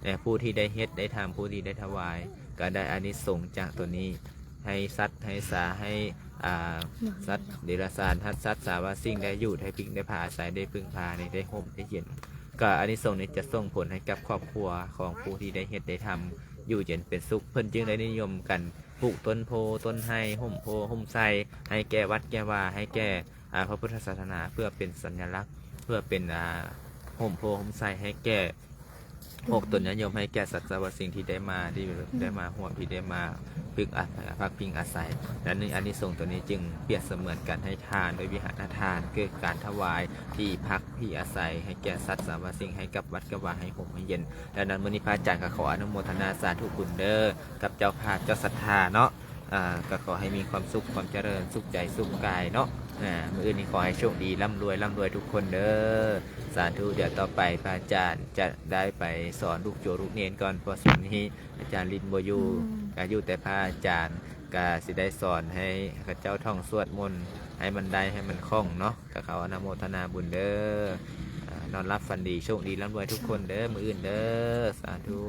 ແລະ ຜູ້ທີ່ໄດ້ເຮັດໄດ້ທຳ ຜູ້ທີ່ໄດ້ຖວາຍ ກໍໄດ້ອານິສົງຈາກໂຕນີ້ ໃຫ້ສັດໃຫ້ສາ ໃຫ້ ອ່າ ສັດເດຍລະສານ ສັດສາວະສິ່ງ ໄດ້ຢູ່ໄດ້ພິງໄດ້ພາອາໄສ ໄດ້ເພິ່ງພາ ໄດ້ ໄດ້ຮົ່ມໄດ້ເຢັນ. ກໍອານິສົງນີ້ຈະສົ່ງຜົນໃຫ້ກັບຄອບຄົວຂອງຜູ້ທີ່ໄດ້ເຮັດໄດ້ທຳ ຢູ່ເຢັນເປັນສຸກ. ເພິ່ນຈຶ່ງໄດ້ນິຍົມກັນປູກຕົ້ນໂພຕົ້ນໄຮ ຮົ່ມໂພຮົ່ມໄຊ ໃຫ້ແກ່ວັດແກ່ວາ ໃຫ້ແກ່ ອ່າ ພະພຸດທະສາສະໜາ ເພື່ອເປັນສັນຍະລັກ ເພື່ອເປັນ ອ່າ ຮົ່ມໂພຮົ່ມໄຊໃຫ້ແກ່ພວກຕົນຍາດໂຍມ ໃຫ້ແກ່ສັດສະວະສິ່ງທີ່ໄດ້ມາ ທີ່ໄດ້ມາຮ່ວມ ທີ່ໄດ້ມາພິງອາ ພັກພິງອາໄສ. ແລະ ອານິສົງໂຕນີ້ຈຶ່ງປຽບສະເໝືອນການໃຫ້ທານໂດຍວິຫານທານ ຄືການຖວາຍທີ່ພັກທີ່ອາໄສໃຫ້ແກ່ສັດສະວະສິ່ງ ໃຫ້ກັບວັດກັບວາ ໃຫ້ຮົ່ມໃຫ້ເຢັນ. ດັ່ງນັ້ນ ມື້ນີ້ພະອາຈານກໍຂໍອະນຸໂມທະນາສາທຸບຸນເດີ ກັບເຈົ້າພາບເຈົ້າສັດທາເນາະ. ອ່າ ກໍຂໍໃຫ້ມີຄວາມສຸກຄວາມຈະເລີນ ສຸກໃຈສຸກກາຍເນາະ. ອ່າ ມື້ອື່ນນີ້ຂໍໃຫ້ໂຊກດີ ລ່ຳລວຍ ລ່ຳລວຍທຸກຄົນເດີ ສາທຸ. ດຽວຕໍ່ໄປພະອາຈານຈະໄດ້ໄປສອນລູກໂຈລູກເນນກ່ອນ ເພາະຊ່ວງນີ້ອາຈານລິນບໍ່ຢູ່ ອືມ ກໍຢູ່ແຕ່ພະອາຈານ ກໍຊິໄດ້ສອນໃຫ້ເຂົາເຈົ້າທ່ອງສວດມົນໃຫ້ມັນໄດ້ ໃຫ້ມັນຄ່ອງເນາະ. ກໍຂໍອະນຸໂມທະນາບຸນເດີ ອ່າ ນອນຫຼັບຝັນດີ ໂຊກດີ ລ່ຳລວຍທຸກຄົນເດີ ມື້ອື່ນເດີ ສາທຸ.